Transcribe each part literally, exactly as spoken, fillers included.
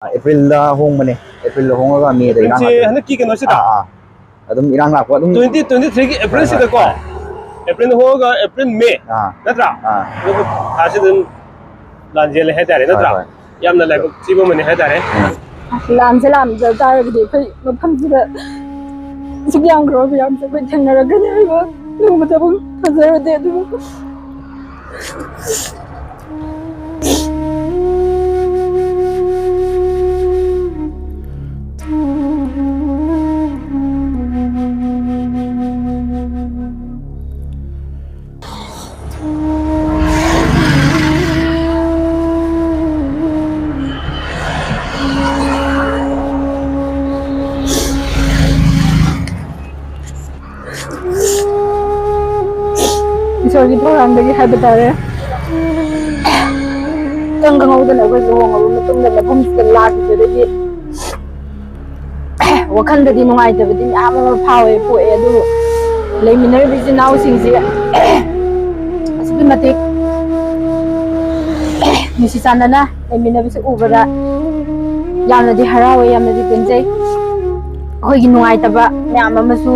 ꯑꯦꯄ꯭ꯔꯤꯜꯗ ꯍꯣꯡꯕꯅꯦ꯫ ꯑꯦꯄ꯭ꯔꯤꯜꯗ ꯍꯣꯡꯉꯒ ꯃꯦꯗ ꯏꯔꯥꯡ ꯁꯤ ꯂꯥꯛꯄ꯫ ꯍꯟꯗꯛꯀꯤ ꯀꯩꯅꯣꯁꯤꯗ ꯑꯥ, ꯑꯥ꯫ ꯑꯗꯨꯝ ꯏꯔꯥꯡ ꯂꯥꯛꯄ ꯑꯗꯨꯝ꯫ Twenty twenty-three-ꯒꯤ ꯑꯦꯄ꯭ꯔꯤꯜꯁꯤꯗꯀꯣ꯫ ꯍꯣꯏ, ꯍꯣꯏ꯫ ꯑꯦꯄ꯭ꯔꯤꯜ ꯍꯣꯡꯉꯒ ꯑꯦꯄ꯭ꯔꯤꯜ, ꯃꯦ꯫ ꯑꯥ꯫ ꯅꯠꯇ꯭ꯔꯥ? ꯑꯥ꯫ ꯑꯗꯨꯒ ꯊꯥꯁꯤ ꯑꯗꯨꯝ ꯂꯥꯟꯖꯦꯜꯂꯦ ꯍꯥꯏꯇꯥꯔꯦ, ꯍꯣꯏ, ꯅꯠꯇ꯭ꯔꯥ? ꯍꯣꯏ꯫ ꯌꯥꯝꯅ ꯂꯥꯏꯕꯛ ꯊꯤꯕ ꯑꯃꯅꯤ ꯍꯥꯏꯇꯥꯔꯦ꯫ ꯎꯝ꯫ ꯂꯥꯟꯁꯦ ꯂꯥꯟꯖ ꯇꯥꯔꯒꯗꯤ ꯑꯩꯈꯣꯏ ꯃꯐꯝꯁꯤꯗ ꯑꯁꯨꯛ ꯌꯥꯝꯈ꯭ꯔꯕ ꯃꯌꯥꯝꯁꯦ ꯑꯩꯈꯣꯏ ꯊꯦꯡꯅꯔꯛꯀꯅꯤ ꯍꯥꯏꯕ ꯅꯣꯡꯃꯇꯕꯨ ꯊꯥꯖꯔꯨꯗꯦ꯫ ꯑꯗꯨꯕꯨ ꯏꯁꯣꯔꯒꯤ ꯊꯧꯔꯥꯡꯗꯒꯤ ꯍꯥꯏꯕ ꯇꯥꯔꯦ꯫ ꯏꯈꯪ ꯈꯪꯍꯧꯗꯅ ꯑꯩꯈꯣꯏ ꯂꯨꯍꯣꯡꯉꯕ ꯃꯇꯨꯡꯗ ꯃꯐꯝꯁꯤꯗ ꯂꯥꯛꯈꯤꯕꯗꯒꯤ ꯋꯥꯈꯜꯗꯗꯤ ꯅꯨꯡꯉꯥꯏꯇꯕꯗꯤ ꯃꯌꯥꯝ ꯑꯃ ꯐꯥꯎꯋꯦ, ꯄꯣꯛꯑꯦ꯫ ꯑꯗꯨꯕꯨ ꯂꯩꯃꯤꯟꯅꯔꯤꯕ ꯏꯆꯤꯟ ꯏꯅꯥꯎꯁꯤꯡꯁꯤ ꯑꯁꯨꯛꯀꯤ ꯃꯇꯤꯛ ꯅꯨꯡꯁꯤ ꯆꯥꯟꯅꯅ ꯂꯩꯃꯤꯟꯅꯕꯁꯤ ꯎꯕꯗ ꯌꯥꯝꯅꯗꯤ ꯍꯔꯥꯎꯋꯦ, ꯌꯥꯝꯅꯗꯤ ꯄꯦꯟꯖꯩ꯫ ꯑꯩꯈꯣꯏꯒꯤ ꯅꯨꯡꯉꯥꯏꯇꯕ ꯃꯌꯥꯝ ꯑꯃꯁꯨ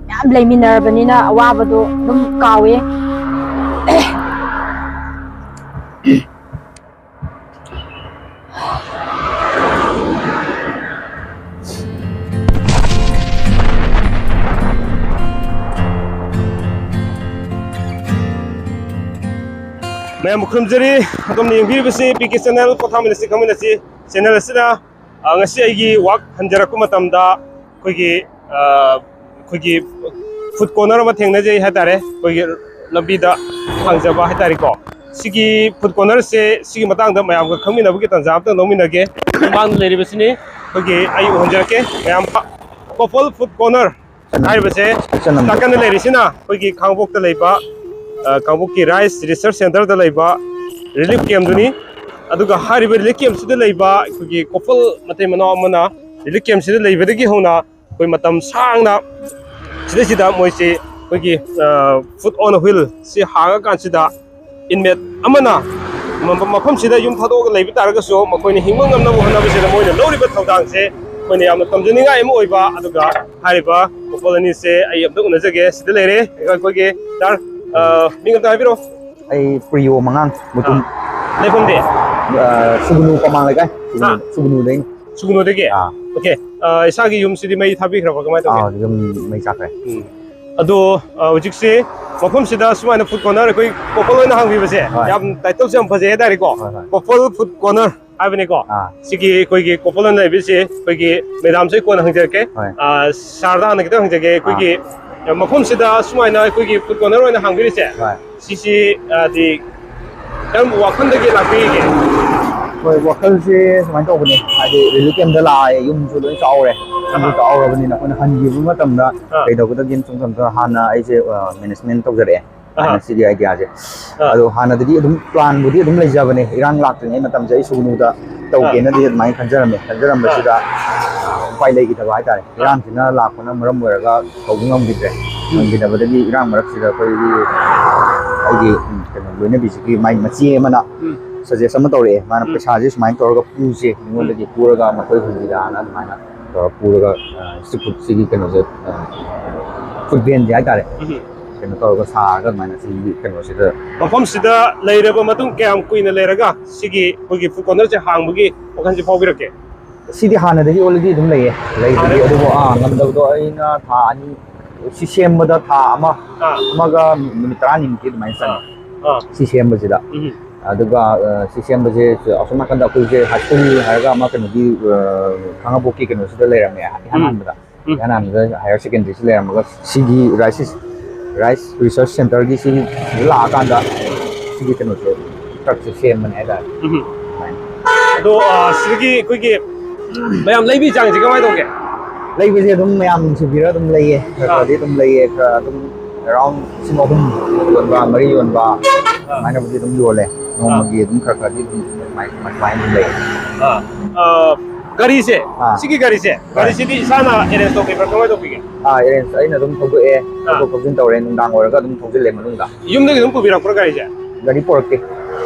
ꯃꯌꯥꯝ ꯂꯩꯃꯤꯟꯅꯔꯕꯅꯤꯅ ꯑꯋꯥꯕꯗꯣ ꯑꯗꯨꯝ ꯀꯥꯎꯋꯦ꯫ ꯃꯌꯥꯝꯕꯨ ꯈꯨꯔꯨꯝꯖꯔꯤ꯫ ꯑꯗꯣꯝꯅ ꯌꯦꯡꯕꯤꯔꯤꯕꯁꯤ ꯄꯤ ꯀꯦ ꯆꯦꯅꯦꯜ, ꯄꯣꯊꯥꯃꯤꯟꯅꯁꯤ ꯈꯪꯃꯤꯟꯅꯁꯤ ꯆꯦꯅꯦꯜ ꯑꯁꯤꯅ꯫ ꯑ, ꯉꯁꯤ ꯑꯩꯒꯤ ꯋꯥꯛ ꯍꯟꯖꯔꯛꯄ ꯃꯇꯝꯗ ꯑꯩꯈꯣꯏꯒꯤ, ꯑ, ꯑꯩꯈꯣꯏꯒꯤ ꯐꯨꯗ ꯀꯣꯔꯅꯔ ꯑꯃ ꯊꯦꯡꯅꯖꯩ ꯍꯥꯏꯇꯥꯔꯦ, ꯑꯩꯈꯣꯏꯒꯤ ꯂꯝꯕꯤꯗ ꯍꯥꯡꯖꯕ ꯍꯥꯏꯇꯥꯔꯦꯀꯣ꯫ ꯁꯤꯒꯤ ꯐꯨꯗ ꯀꯣꯔꯅꯔꯁꯦ, ꯁꯤꯒꯤ ꯃꯇꯥꯡꯗ ꯃꯌꯥꯝꯒ ꯈꯪꯃꯤꯟꯅꯕꯒꯤ ꯇꯥꯟꯖꯥ ꯑꯝꯇꯪ ꯂꯧꯃꯤꯟꯅꯒꯦ꯫ ꯃꯃꯥꯡꯗ ꯂꯩꯔꯤꯕꯁꯤꯅꯤ ꯑꯩꯈꯣꯏꯒꯤ, ꯑꯩ ꯎꯍꯟꯖꯔꯛꯀꯦ ꯃꯌꯥꯝ, ꯀꯣꯄꯜ ꯐꯨꯗ ꯀꯣꯔꯅꯔ ꯍꯥꯏꯔꯤꯕꯁꯦ꯫ ꯅꯥꯀꯟꯗ ꯂꯩꯔꯤꯁꯤꯅ ꯑꯩꯈꯣꯏꯒꯤ ꯈꯥꯡꯉꯕꯣꯛꯇ ꯂꯩꯕ, ꯑ, ꯈꯥꯡꯉꯕꯣꯛꯀꯤ ꯔꯥꯏꯁ ꯔꯤꯁꯔꯁ ꯁꯦꯟꯇꯔꯗ ꯂꯩꯕ ꯔꯤꯂꯤꯐ ꯀꯦꯝꯗꯨꯅꯤ꯫ ꯑꯗꯨꯒ ꯍꯥꯏꯔꯤꯕ ꯔꯤꯂꯤꯐ ꯀꯦꯝꯁꯤꯗ ꯂꯩꯕ ꯑꯩꯈꯣꯏꯒꯤ ꯀꯣꯄꯜ ꯃꯇꯩ ꯃꯅꯥꯎ ꯑꯃꯅ ꯔꯤꯂꯤꯐ ꯀꯦꯝꯁꯤꯗ ꯂꯩꯕꯗꯒꯤ ꯍꯧꯅ ꯑꯩꯈꯣꯏ ꯃꯇꯝ ꯁꯥꯡꯅ ꯁꯤꯗꯩꯁꯤꯗ ꯃꯣꯏꯁꯤ ꯑꯩꯈꯣꯏꯒꯤ, ꯑ, ꯐꯨꯗ ꯑꯣꯟ ꯋꯤꯜ ꯁꯤ ꯍꯥꯡꯉꯀꯥꯟꯁꯤꯗ inmate ꯑꯃꯅ ꯃꯐꯝꯁꯤꯗ ꯌꯨꯝ ꯊꯥꯗꯣꯛꯑꯒ ꯂꯩꯕ ꯇꯥꯔꯒꯁꯨ ꯃꯈꯣꯏꯅ ꯍꯤꯡꯕ ꯉꯝꯅꯕ ꯍꯣꯠꯅꯕꯁꯤꯗ ꯃꯣꯏꯅ ꯂꯧꯔꯤꯕ ꯊꯧꯗꯥꯡꯁꯦ ꯑꯩꯈꯣꯏꯅ ꯌꯥꯝꯅ ꯇꯝꯖꯅꯤꯡꯉꯥꯏ ꯑꯃ ꯑꯣꯏꯕ꯫ ꯑꯗꯨꯒ ꯍꯥꯏꯔꯤꯕ ꯀꯣꯄꯜ ꯑꯅꯤꯁꯦ ꯑꯩ ꯑꯝꯇ ꯎꯅꯖꯒꯦ꯫ ꯁꯤꯗ ꯂꯩꯔꯦ ꯑꯩꯈꯣꯏꯒꯤ ꯁꯥꯔ, ꯃꯤꯡ ꯑꯝꯇ ꯍꯥꯏꯕꯤꯔꯛꯑꯣ꯫ ꯑꯩ ꯄ꯭ꯔꯤꯌꯣ ꯃꯉꯥꯡ ꯃꯨꯇꯨꯝ꯫ ꯂꯩꯐꯝꯗꯤ? ꯑ, ꯁꯨꯒꯅꯨ ꯄꯃꯥꯡ ꯂꯩꯀꯥꯏ, ꯁꯨꯒꯅꯨ, ꯍꯥ? ꯁꯨꯒꯅꯨꯗꯩꯅꯤ꯫ ꯁꯨꯒꯅꯨꯗꯒꯤ? ꯑꯥ꯫ ꯑꯣꯀꯦ꯫ ꯑ, ꯏꯁꯥꯒꯤ ꯌꯨꯝꯁꯤꯗꯤ ꯃꯩ ꯊꯥꯕꯤꯈ꯭ꯔꯕ? ꯀꯃꯥꯏꯅ ꯇꯧꯒꯦ? ꯑꯥ, ꯌꯨꯝ ꯃꯩ ꯆꯥꯛꯈ꯭ꯔꯦ꯫ ꯎꯝ꯫ ꯑꯗꯣ, ꯑ, ꯍꯧꯖꯤꯛꯁꯤ ꯃꯐꯝꯁꯤꯗ ꯁꯨꯃꯥꯏꯅ ꯐꯨꯗ ꯀꯣꯔꯅꯔ ꯑꯩꯈꯣꯏ ꯀꯣꯄꯜ ꯑꯣꯏꯅ ꯍꯥꯡꯕꯤꯕꯁꯦ, ꯍꯣꯏ꯫ ꯌꯥꯝ ꯇꯥꯏꯇꯜꯁꯨ ꯌꯥꯝ ꯐꯖꯩ ꯍꯥꯏꯇꯥꯔꯦꯀꯣ꯫ ꯍꯣꯏ, ꯍꯣꯏ꯫ ꯀꯣꯄꯜ ꯐꯨꯗ ꯀꯣꯔꯅꯔ ꯍꯥꯏꯕꯅꯤꯀꯣ꯫ ꯑꯥ꯫ ꯁꯤꯒꯤ ꯑꯩꯈꯣꯏꯒꯤ ꯀꯣꯄꯜ ꯑꯣꯏꯅ ꯂꯩꯕꯤꯁꯦ ꯑꯩꯈꯣꯏꯒꯤ ꯃꯦꯗꯥꯝꯁꯦ ꯀꯣꯟꯅ ꯍꯪꯖꯔꯛꯀꯦ꯫ ꯍꯣꯏ꯫ ꯑ, ꯁꯥꯔꯗ ꯍꯥꯟꯅ ꯈꯤꯇꯪ ꯍꯪꯖꯒꯦ꯫ ꯑꯥ꯫ ꯑꯩꯈꯣꯏꯒꯤ ꯃꯐꯝꯁꯤꯗ ꯁꯨꯃꯥꯏꯅ ꯑꯩꯈꯣꯏꯒꯤ ꯐꯨꯗ ꯀꯣꯔꯅꯔ ꯑꯣꯏꯅ ꯍꯥꯡꯕꯤꯔꯤꯁꯦ, ꯍꯣꯏ꯫ ꯁꯤꯁꯤ, ꯍꯥꯏꯗꯤ, ꯀꯔꯝꯕ ꯋꯥꯈꯜꯗꯒꯤ ꯂꯥꯛꯄꯤꯔꯤꯒꯦ? ꯍꯣꯏ, ꯋꯥꯈꯜꯁꯦ ꯁꯨꯃꯥꯏꯅ ꯇꯧꯕꯅꯦ, ꯍꯥꯏꯗꯤ, ꯔꯤꯂꯤꯐ ꯀꯦꯝꯞꯇ ꯂꯥꯛꯑꯦ, ꯌꯨꯝꯁꯨ ꯂꯣꯏ ꯆꯥꯎꯔꯦ, ꯌꯨꯝꯁꯨ ꯑꯍꯥ꯫ ꯆꯥꯎꯔꯕꯅꯤꯅ ꯑꯩꯈꯣꯏꯅ ꯍꯟꯈꯤꯕ ꯃꯇꯝꯗ ꯑꯍꯥ꯫ ꯀꯩꯗꯧꯒꯗꯒꯦꯅ ꯁꯨꯝ ꯈꯟꯕꯗ ꯍꯥꯟꯅ ꯑꯩꯁꯦ, ꯑ, ꯃꯦꯅꯦꯖꯃꯦꯟ ꯇꯧꯖꯔꯛꯑꯦ, ꯑꯍꯥ꯫ ꯍꯥꯟꯅ ꯁꯤꯒꯤ ꯑꯥꯏꯗꯤꯌꯥꯁꯦ꯫ ꯑꯥ꯫ ꯑꯗꯣ ꯍꯥꯟꯅꯗꯒꯤ ꯑꯗꯨꯝ ꯄ꯭ꯂꯥꯟꯕꯨꯗꯤ ꯑꯗꯨꯝ ꯂꯩꯖꯕꯅꯦ, ꯏꯔꯥꯡ ꯂꯥꯛꯇ꯭ꯔꯤꯉꯩ ꯃꯇꯝꯁꯦ ꯑꯩ ꯁꯨꯒꯅꯨꯗ ꯑꯥ꯫ ꯇꯧꯒꯦꯅꯗꯤ ꯑꯗꯨꯃꯥꯏꯅ ꯈꯟꯖꯔꯝꯃꯦ, ꯈꯟꯖꯔꯝꯕꯁꯤꯗ, ꯑꯥ꯫ ꯑ, ꯎꯄꯥꯏ ꯂꯩꯈꯤꯗꯕ ꯍꯥꯏꯇꯥꯔꯦ, ꯑꯥ꯫ ꯏꯔꯥꯡꯁꯤꯅ ꯂꯥꯛꯄꯅ ꯃꯔꯝ ꯑꯣꯏꯔꯒ ꯇꯧꯕ ꯉꯝꯈꯤꯗ꯭ꯔꯦ꯫ ꯎꯝ꯫ ꯉꯝꯈꯤꯗꯕꯗꯒꯤ ꯏꯔꯥꯡ ꯃꯔꯛꯁꯤꯗ ꯑꯩꯈꯣꯏꯒꯤ, ꯑꯩꯒꯤ, ꯎꯝ, ꯀꯩꯅꯣ, ꯂꯣꯏꯅꯕꯤꯁꯤꯒꯤ ꯃꯥꯏ ꯃꯆꯦ ꯑꯃꯅ ꯎꯝ꯫ ꯁꯖꯦꯁ ꯑꯃ ꯇꯧꯔꯛꯑꯦ꯫ ꯃꯥꯅ ꯎꯝ꯫ ꯄꯩꯁꯥꯁꯦ ꯁꯨꯃꯥꯏꯅ ꯇꯧꯔꯒ ꯄꯨꯁꯦ, ꯎꯝ꯫ ꯃꯤꯉꯣꯟꯗꯒꯤ ꯄꯨꯔꯒ ꯃꯈꯣꯏ ꯍꯨꯟꯕꯤꯔꯛꯑꯅ ꯑꯗꯨꯃꯥꯏꯅ ꯇꯧꯔꯒ ꯄꯨꯔꯒ, ꯑ, ꯁꯤ ꯐꯨꯗꯁꯤꯒꯤ ꯀꯩꯅꯣꯁꯦ, ꯑ, ꯐꯨꯗ ꯚꯦꯟꯁꯦ ꯍꯥꯏꯇꯥꯔꯦ꯫ ꯎꯝ꯫ ꯀꯩꯅꯣ ꯇꯧꯔꯒ ꯁꯥꯔꯒ ꯑꯗꯨꯃꯥꯏꯅ ꯁꯤꯒꯤ ꯀꯩꯅꯣꯁꯤꯗ ꯃꯐꯝꯁꯤꯗ ꯂꯩꯔꯕ ꯃꯇꯨꯡ ꯀꯌꯥꯝ ꯀꯨꯏꯅ ꯂꯩꯔꯒ ꯁꯤꯒꯤ ꯑꯩꯈꯣꯏꯒꯤ ꯐꯨꯗ ꯀꯣꯔꯅꯔꯁꯦ ꯍꯥꯡꯕꯒꯤ ꯋꯥꯈꯜꯁꯦ ꯐꯥꯎꯕꯤꯔꯛꯀꯦ? ꯁꯤꯗꯤ ꯍꯥꯟꯅꯗꯒꯤ already ꯑꯗꯨꯝ ꯂꯩꯌꯦ, ꯂꯩꯕꯗꯤ꯫ ꯍꯥꯟꯅꯗꯒꯤ? ꯑꯗꯨꯕꯨ, ꯑꯥ, ꯉꯝꯗꯕꯗꯣ ꯑꯩꯅ ꯊꯥ ꯑꯅꯤ, ꯁꯤ ꯁꯦꯝꯕꯗ ꯊꯥ ꯑꯃ, ꯑꯥ꯫ ꯑꯃꯒ ꯅꯨꯃꯤꯠ ꯇꯔꯥꯅꯤꯃꯨꯛꯇꯤ ꯑꯗꯨꯃꯥꯏꯅ ꯆꯪꯉꯦ꯫ ꯑꯥ, ꯑꯥ꯫ ꯁꯤ ꯁꯦꯝꯕꯁꯤꯗ꯫ ꯎꯝ꯫ ꯑꯗꯨꯒ, ꯑ, ꯁꯤ ꯁꯦꯝꯕꯁꯦ ꯑꯁꯣꯝ ꯅꯥꯀꯟꯗ ꯑꯩꯈꯣꯏꯁꯦ ꯍꯥꯏ ꯁ꯭ꯀꯨꯜ ꯍꯥꯏꯔꯒ ꯑꯃ ꯀꯩꯅꯣꯒꯤ, ꯑ, ꯈꯥꯡꯉꯕꯣꯛꯀꯤ ꯀꯩꯅꯣꯁꯤꯗ ꯂꯩꯔꯝꯃꯦ ꯏꯍꯥꯟ ꯎꯝ꯫ ꯍꯥꯟꯕꯗ꯫ ꯎꯝ꯫ ꯏꯍꯥꯟ ꯍꯥꯟꯕꯗ ꯍꯥꯌꯔ ꯁꯦꯀꯦꯟꯗꯔꯤꯁꯤ ꯂꯩꯔꯝꯃꯒ ꯁꯤꯒꯤ ꯔꯥꯏꯁ, ꯔꯥꯏꯁ ꯔꯤꯁꯔꯁ ꯁꯦꯟꯇꯔꯒꯤ ꯁꯤꯒꯤ ꯂꯥꯛꯑꯀꯥꯟꯗ ꯁꯤꯒꯤ ꯀꯩꯅꯣꯁꯦ, ꯇ꯭ꯔꯛꯁꯦ ꯁꯦꯝꯕꯅꯦ ꯍꯥꯏꯇꯥꯔꯦ꯫ ꯎꯝ꯫ ꯑꯗꯨꯃꯥꯏꯅ꯫ ꯑꯗꯣ, ꯑ, ꯁꯤꯗꯒꯤ ꯑꯩꯈꯣꯏꯒꯤ ꯃꯌꯥꯝ ꯂꯩꯕꯒꯤ ꯆꯥꯡꯁꯦ ꯀꯃꯥꯏꯅ ꯇꯧꯒꯦ? ꯂꯩꯕꯁꯦ ꯑꯗꯨꯝ ꯃꯌꯥꯝ ꯅꯨꯡꯁꯤꯕꯤꯔ ꯑꯗꯨꯝ ꯂꯩꯌꯦ, ꯈꯔ ꯑꯥ꯫ ꯈꯔꯗꯤ ꯑꯗꯨꯝ ꯂꯩꯌꯦ, ꯈꯔ ꯑꯗꯨꯝ ꯑꯦꯔꯥꯎꯟ ꯂꯤꯁꯤꯡ ꯑꯍꯨꯝ ꯌꯣꯟꯕ, ꯃꯔꯤ ꯌꯣꯟꯕ, ꯑꯥ꯫ ꯑꯗꯨꯃꯥꯏꯅꯕꯨꯗꯤ ꯑꯗꯨꯝ ꯌꯣꯜꯂꯦ꯫ ꯑꯥ꯫ ꯅꯣꯡꯃꯒꯤ ꯑꯗꯨꯝ ꯈꯔ ꯈꯔꯗꯤ ꯑꯗꯨꯝ ꯑꯗꯨꯃꯥꯏꯅ, ꯑꯗꯨꯃꯥꯏꯅ ꯑꯗꯨꯝ ꯂꯩꯌꯦ꯫ ꯑꯥ꯫ ꯑꯥ, ꯒꯥꯔꯤꯁꯦ, ꯑꯥ꯫ ꯁꯤꯒꯤ ꯒꯥꯔꯤꯁꯦ, ꯍꯣꯏ꯫ ꯒꯥꯔꯤꯁꯤꯗꯤ ꯏꯁꯥꯅ ꯑꯦꯔꯦꯟꯖ ꯇꯧꯕꯤꯕ꯭ꯔꯥ, ꯀꯃꯥꯏꯅ ꯇꯧꯕꯤꯒꯦ? ꯑꯥ, ꯑꯦꯔꯦꯟꯖ ꯑꯩꯅ ꯑꯗꯨꯝ ꯊꯧꯗꯣꯛꯑꯦ, ꯑꯥ꯫ ꯊꯧꯗꯣꯛ ꯊꯧꯖꯤꯟ ꯇꯧꯔꯦ, ꯅꯨꯡꯗꯥꯡ ꯑꯣꯏꯔꯒ ꯑꯗꯨꯝ ꯊꯧꯖꯤꯜꯂꯦ ꯃꯅꯨꯡꯗ꯫ ꯌꯨꯝꯗꯒꯤ ꯑꯗꯨꯝ ꯄꯨꯕꯤꯔꯛꯄ꯭ꯔꯣ ꯒꯥꯔꯤꯁꯦ? ꯒꯥꯔꯤ ꯄꯨꯔꯛꯇꯦ꯫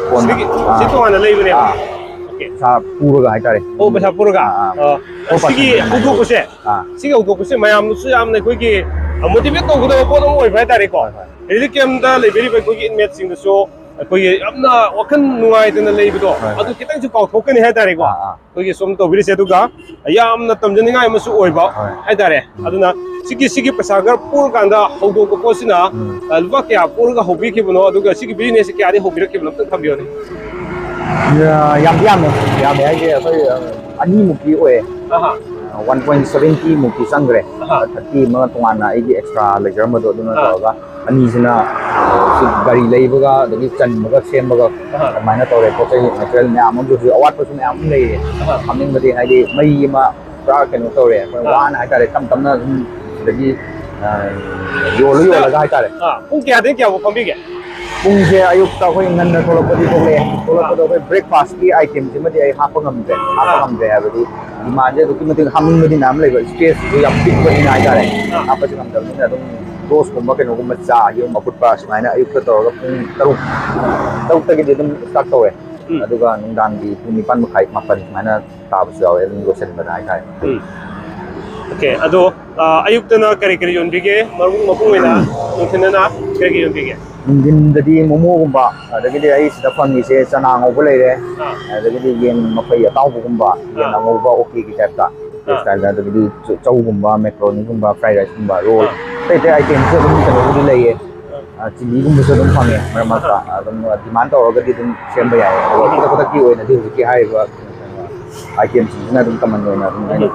ꯀꯣꯟꯅ꯫ ꯁꯤꯒꯤ, ꯑꯥ꯫ ꯁꯤ ꯇꯣꯉꯥꯟꯅ ꯂꯩꯕꯅꯦꯕ? ꯑꯥ꯫ ꯑꯣꯀꯦ꯫ ꯄꯩꯁꯥ ꯄꯨꯔꯒ ꯍꯥꯏꯇꯥꯔꯦ꯫ ꯑꯣ, ꯄꯩꯁꯥ ꯄꯨꯔꯒ? ꯑꯥ, ꯑꯥ꯫ ꯑꯣ, ꯐꯣꯔ ꯁꯤꯒꯤ ꯄꯥꯔꯁꯦꯟ꯫ ꯍꯧꯗꯣꯛꯄꯁꯦ? ꯑꯥ꯫ ꯁꯤꯒꯤ ꯍꯧꯗꯣꯛꯄꯁꯦ ꯃꯌꯥꯝꯅꯁꯨ ꯌꯥꯝꯅ ꯑꯩꯈꯣꯏꯒꯤ, ꯑ, ꯃꯣꯇꯤꯚꯦꯠ ꯇꯧꯒꯗꯕ ꯄꯣꯠ ꯑꯃ ꯑꯣꯏꯕ ꯍꯥꯏꯇꯥꯔꯦꯀꯣ꯫ ꯍꯣꯏ, ꯍꯣꯏ꯫ ꯔꯤꯂꯤꯐ ꯀꯦꯝꯞꯇ ꯂꯩꯕꯤꯔꯤꯕ ꯑꯩꯈꯣꯏꯒꯤ ꯏꯟꯃꯦꯠꯁꯤꯡꯗꯁꯨ ꯑꯩꯈꯣꯏꯒꯤ ꯌꯥꯝꯅ ꯋꯥꯈꯜ ꯅꯨꯡꯉꯥꯏꯇꯅ ꯂꯩꯕꯗꯣ, ꯍꯣꯏ, ꯍꯣꯏ꯫ ꯑꯗꯨ ꯈꯤꯇꯪꯁꯨ ꯀꯥꯎꯊꯣꯛꯀꯅꯤ ꯍꯥꯏꯇꯥꯔꯦꯀꯣ꯫ ꯑꯥ, ꯑꯥ꯫ ꯑꯩꯈꯣꯏꯒꯤ ꯁꯨꯝ ꯇꯧꯕꯤꯔꯤꯁꯦ, ꯑꯗꯨꯒ ꯌꯥꯝꯅ ꯇꯝꯖꯅꯤꯡꯉꯥꯏ ꯑꯃꯁꯨ ꯑꯣꯏꯕ ꯍꯣꯏ꯫ ꯍꯥꯏꯇꯥꯔꯦ꯫ ꯎꯝ꯫ ꯑꯗꯨꯅ ꯁꯤꯒꯤ, ꯁꯤꯒꯤ ꯄꯩꯁꯥ ꯈꯔ ꯄꯨꯔꯀꯥꯟꯗ ꯍꯧꯗꯣꯛꯄ ꯄꯣꯠꯁꯤꯅ, ꯎꯝ꯫ ꯑ, ꯂꯨꯄꯥ ꯀꯌꯥ ꯄꯨꯔꯒ ꯍꯧꯕꯤꯈꯤꯕꯅꯣ, ꯑꯗꯨꯒ ꯁꯤꯒꯤ ꯕꯤꯖꯤꯅꯦꯁꯁꯦ ꯀꯌꯥꯗꯤ ꯍꯧꯕꯤꯔꯛꯈꯤꯕꯅꯣ ꯑꯝꯇꯪ ꯊꯝꯕꯤꯌꯨꯅꯦ꯫ ꯌꯥ-, ꯌꯥꯝꯗꯤ ꯌꯥꯝꯃꯦ꯫ ꯌꯥꯝꯃꯦ ꯍꯥꯏꯁꯦ ꯑꯩꯈꯣꯏ, ꯑ, ꯑꯅꯤꯃꯨꯛꯇꯤ ꯑꯣꯏꯌꯦ꯫ ꯑꯍꯥ꯫ ꯑ, ꯋꯥꯟ ꯄꯣꯏꯟ ꯁꯚꯦꯟꯇꯤ ꯃꯨꯛꯇꯤ ꯆꯪꯈ꯭ꯔꯦ꯫ ꯑꯍꯥ꯫ ꯊꯥꯔꯇꯤ ꯑꯃ ꯇꯣꯉꯥꯟꯅ ꯑꯩꯒꯤ ꯑꯦꯛꯁꯇ꯭ꯔꯥ ꯂꯩꯖꯔꯝꯕꯗꯣ ꯑꯗꯨꯅ ꯑꯥ꯫ ꯇꯧꯔꯒ ꯑꯅꯤꯁꯤꯅ, ꯑ, ꯁꯤ ꯒꯥꯔꯤ ꯂꯩꯕꯒ ꯑꯗꯒꯤ ꯆꯟꯕꯒ ꯁꯦꯝꯕꯒ ꯑꯍꯥ꯫ ꯑꯗꯨꯃꯥꯏꯅ ꯇꯧꯔꯦ꯫ ꯄꯣꯠ ꯆꯩ ꯃꯦꯇꯔꯤꯌꯦꯜ ꯃꯌꯥꯝ ꯑꯃꯁꯨ ꯍꯧꯖꯤꯛ ꯑꯋꯥꯠꯄꯁꯨ ꯃꯌꯥꯝ ꯑꯃ ꯂꯩꯔꯦ꯫ ꯑꯍꯥ꯫ ꯍꯥꯞꯅꯤꯡꯕꯗꯤ ꯍꯥꯏꯗꯤ ꯃꯩ ꯑꯃ ꯄꯨꯔꯥ ꯀꯩꯅꯣ ꯇꯧꯔꯦ꯫ ꯑꯩꯈꯣꯏ ꯑꯥ꯫ ꯋꯥꯅ ꯍꯥꯏꯇꯥꯔꯦ, ꯇꯞ ꯇꯞꯅ ꯑꯗꯨꯝ ꯁꯤꯗꯒꯤ, ꯑ, ꯌꯣꯜꯂ ꯁꯤꯗ, ꯌꯣꯜꯂꯒ ꯍꯥꯏꯇꯥꯔꯦ꯫ ꯑꯥ, ꯄꯨꯡ ꯀꯌꯥꯗꯒꯤ ꯀꯌꯥꯐꯥꯎ ꯐꯝꯕꯤꯒꯦ? ꯄꯨꯡꯁꯦ ꯑꯌꯨꯛꯇ ꯑꯩꯈꯣꯏ ꯉꯟꯅ ꯊꯣꯛꯂꯛꯄꯗꯤ ꯊꯣꯛꯂꯛꯑꯦ꯫ ꯊꯣꯛꯂꯛꯄꯗ ꯑꯥ꯫ ꯑꯩꯈꯣꯏ ꯕ꯭ꯔꯦꯛꯐꯥꯁꯀꯤ ꯑꯥꯏꯇꯦꯝꯁꯤꯃꯗꯤ ꯑꯩ ꯍꯥꯞꯄ ꯉꯝꯗ꯭ꯔꯦ꯫ ꯍꯥꯞꯄ ꯑꯥ꯫ ꯉꯝꯗ꯭ꯔꯦ ꯍꯥꯏꯕꯗꯤ ꯗꯤꯃꯥꯟꯁꯦ ꯑꯗꯨꯛꯀꯤ ꯃꯇꯤꯛ ꯍꯥꯞꯅꯤꯡꯕꯗꯤ ꯃꯌꯥꯝ ꯂꯩꯕ, ꯏꯁꯄꯦꯁꯁꯤꯁꯨ ꯌꯥꯝ ꯄꯤꯛꯄꯅꯤꯅ ꯍꯥꯏꯇꯥꯔꯦ꯫ ꯑꯥ꯫ ꯍꯥꯞꯄꯁꯨ ꯉꯝꯗꯕꯅꯤꯅ ꯑꯗꯨꯝ ꯇꯣꯁꯀꯨꯝꯕ ꯀꯩꯅꯣꯒꯨꯝꯕ, ꯆꯥ, ꯌꯦꯔꯨꯝ ꯑꯐꯨꯠꯄ ꯁꯨꯃꯥꯏꯅ ꯑꯌꯨꯛꯇ ꯇꯧꯔꯒ ꯄꯨꯡ ꯇꯔꯨꯛ, ꯇꯔꯨꯛꯇꯒꯤꯗꯤ ꯑꯗꯨꯝ ꯁ꯭ꯇꯥꯔꯠ ꯇꯧꯋꯦ꯫ ꯎꯝ꯫ ꯑꯗꯨꯒ ꯅꯨꯡꯗꯥꯡꯒꯤ ꯄꯨꯡ ꯅꯤꯄꯥꯟ ꯃꯈꯥꯏ, ꯃꯥꯄꯟ ꯁꯨꯃꯥꯏꯅ ꯇꯥꯕꯁꯨ ꯌꯥꯎꯋꯦ ꯑꯗꯨꯝ ꯂꯣꯏꯁꯤꯟꯕꯗ ꯍꯥꯏꯇꯥꯔꯦ꯫ ꯎꯝ꯫ ꯑꯣꯀꯦ, ꯑꯗꯣ, ꯑ, ꯑꯌꯨꯛꯇꯅ ꯀꯔꯤ ꯀꯔꯤ ꯌꯣꯟꯕꯤꯒꯦ? ꯃꯔꯨ ꯃꯄꯨꯡ ꯑꯣꯏꯅ ꯅꯨꯡꯊꯤꯜꯗꯅ ꯀꯔꯤ ꯀꯔꯤ ꯌꯣꯟꯕꯤꯒꯦ? ꯅꯨꯡꯊꯤꯟꯗꯗꯤ ꯃꯣꯃꯣꯒꯨꯝꯕ, ꯑꯗꯒꯤꯗꯤ ꯑꯩ ꯁꯤꯗ ꯐꯪꯉꯤꯁꯦ ꯆꯅꯥ ꯉꯧꯕ ꯂꯩꯔꯦ, ꯑꯥ꯫ ꯑꯗꯒꯤꯗꯤ ꯌꯦꯟ ꯃꯐꯩ ꯑꯇꯥꯎꯕꯒꯨꯝꯕ, ꯌꯦꯟ ꯑꯥ꯫ ꯑꯉꯧꯕ ꯑꯣꯀꯦꯒꯤ ꯇꯥꯏꯞꯇ, ꯑꯥ꯫ ꯁ꯭ꯇꯥꯏꯜꯗ, ꯑꯗꯒꯤꯗꯤ ꯆꯧ-, ꯆꯧꯒꯨꯝꯕ, ꯃꯦꯀ꯭ꯔꯣꯅꯤꯒꯨꯝꯕ, ꯐ꯭ꯔꯥꯏ ꯔꯥꯏꯁꯀꯨꯝꯕ, ꯔꯣꯜ, ꯑꯥ꯫ ꯑꯇꯩ ꯑꯇꯩ ꯑꯥꯏꯇꯦꯝꯁꯨ ꯑꯗꯨꯝ ꯀꯩꯅꯣꯕꯨꯗꯤ ꯂꯩꯌꯦ꯫ ꯑꯥ꯫ ꯑ, ꯆꯤꯂꯤꯒꯨꯝꯕꯁꯨ ꯑꯗꯨꯝ ꯐꯪꯉꯦ ꯃꯔꯛ ꯃꯔꯛꯇ꯫ ꯑꯥ꯫ ꯑꯗꯨꯝ ꯗꯤꯃꯥꯟ ꯇꯧꯔꯒꯗꯤ ꯑꯗꯨꯝ ꯁꯦꯝꯕ ꯌꯥꯏ꯫ ꯑꯗꯨꯒ ꯈꯨꯗꯛ ꯈꯨꯗꯛꯀꯤ ꯑꯣꯏꯅꯗꯤ ꯍꯧꯖꯤꯛꯀꯤ ꯍꯥꯏꯔꯤꯕ, ꯑ, ꯑꯥꯏꯇꯦꯝꯁꯤꯡꯁꯤꯅ ꯑꯗꯨꯝ ꯀꯃꯟ ꯑꯣꯏꯅ ꯑꯗꯨꯝ ꯑꯩꯅ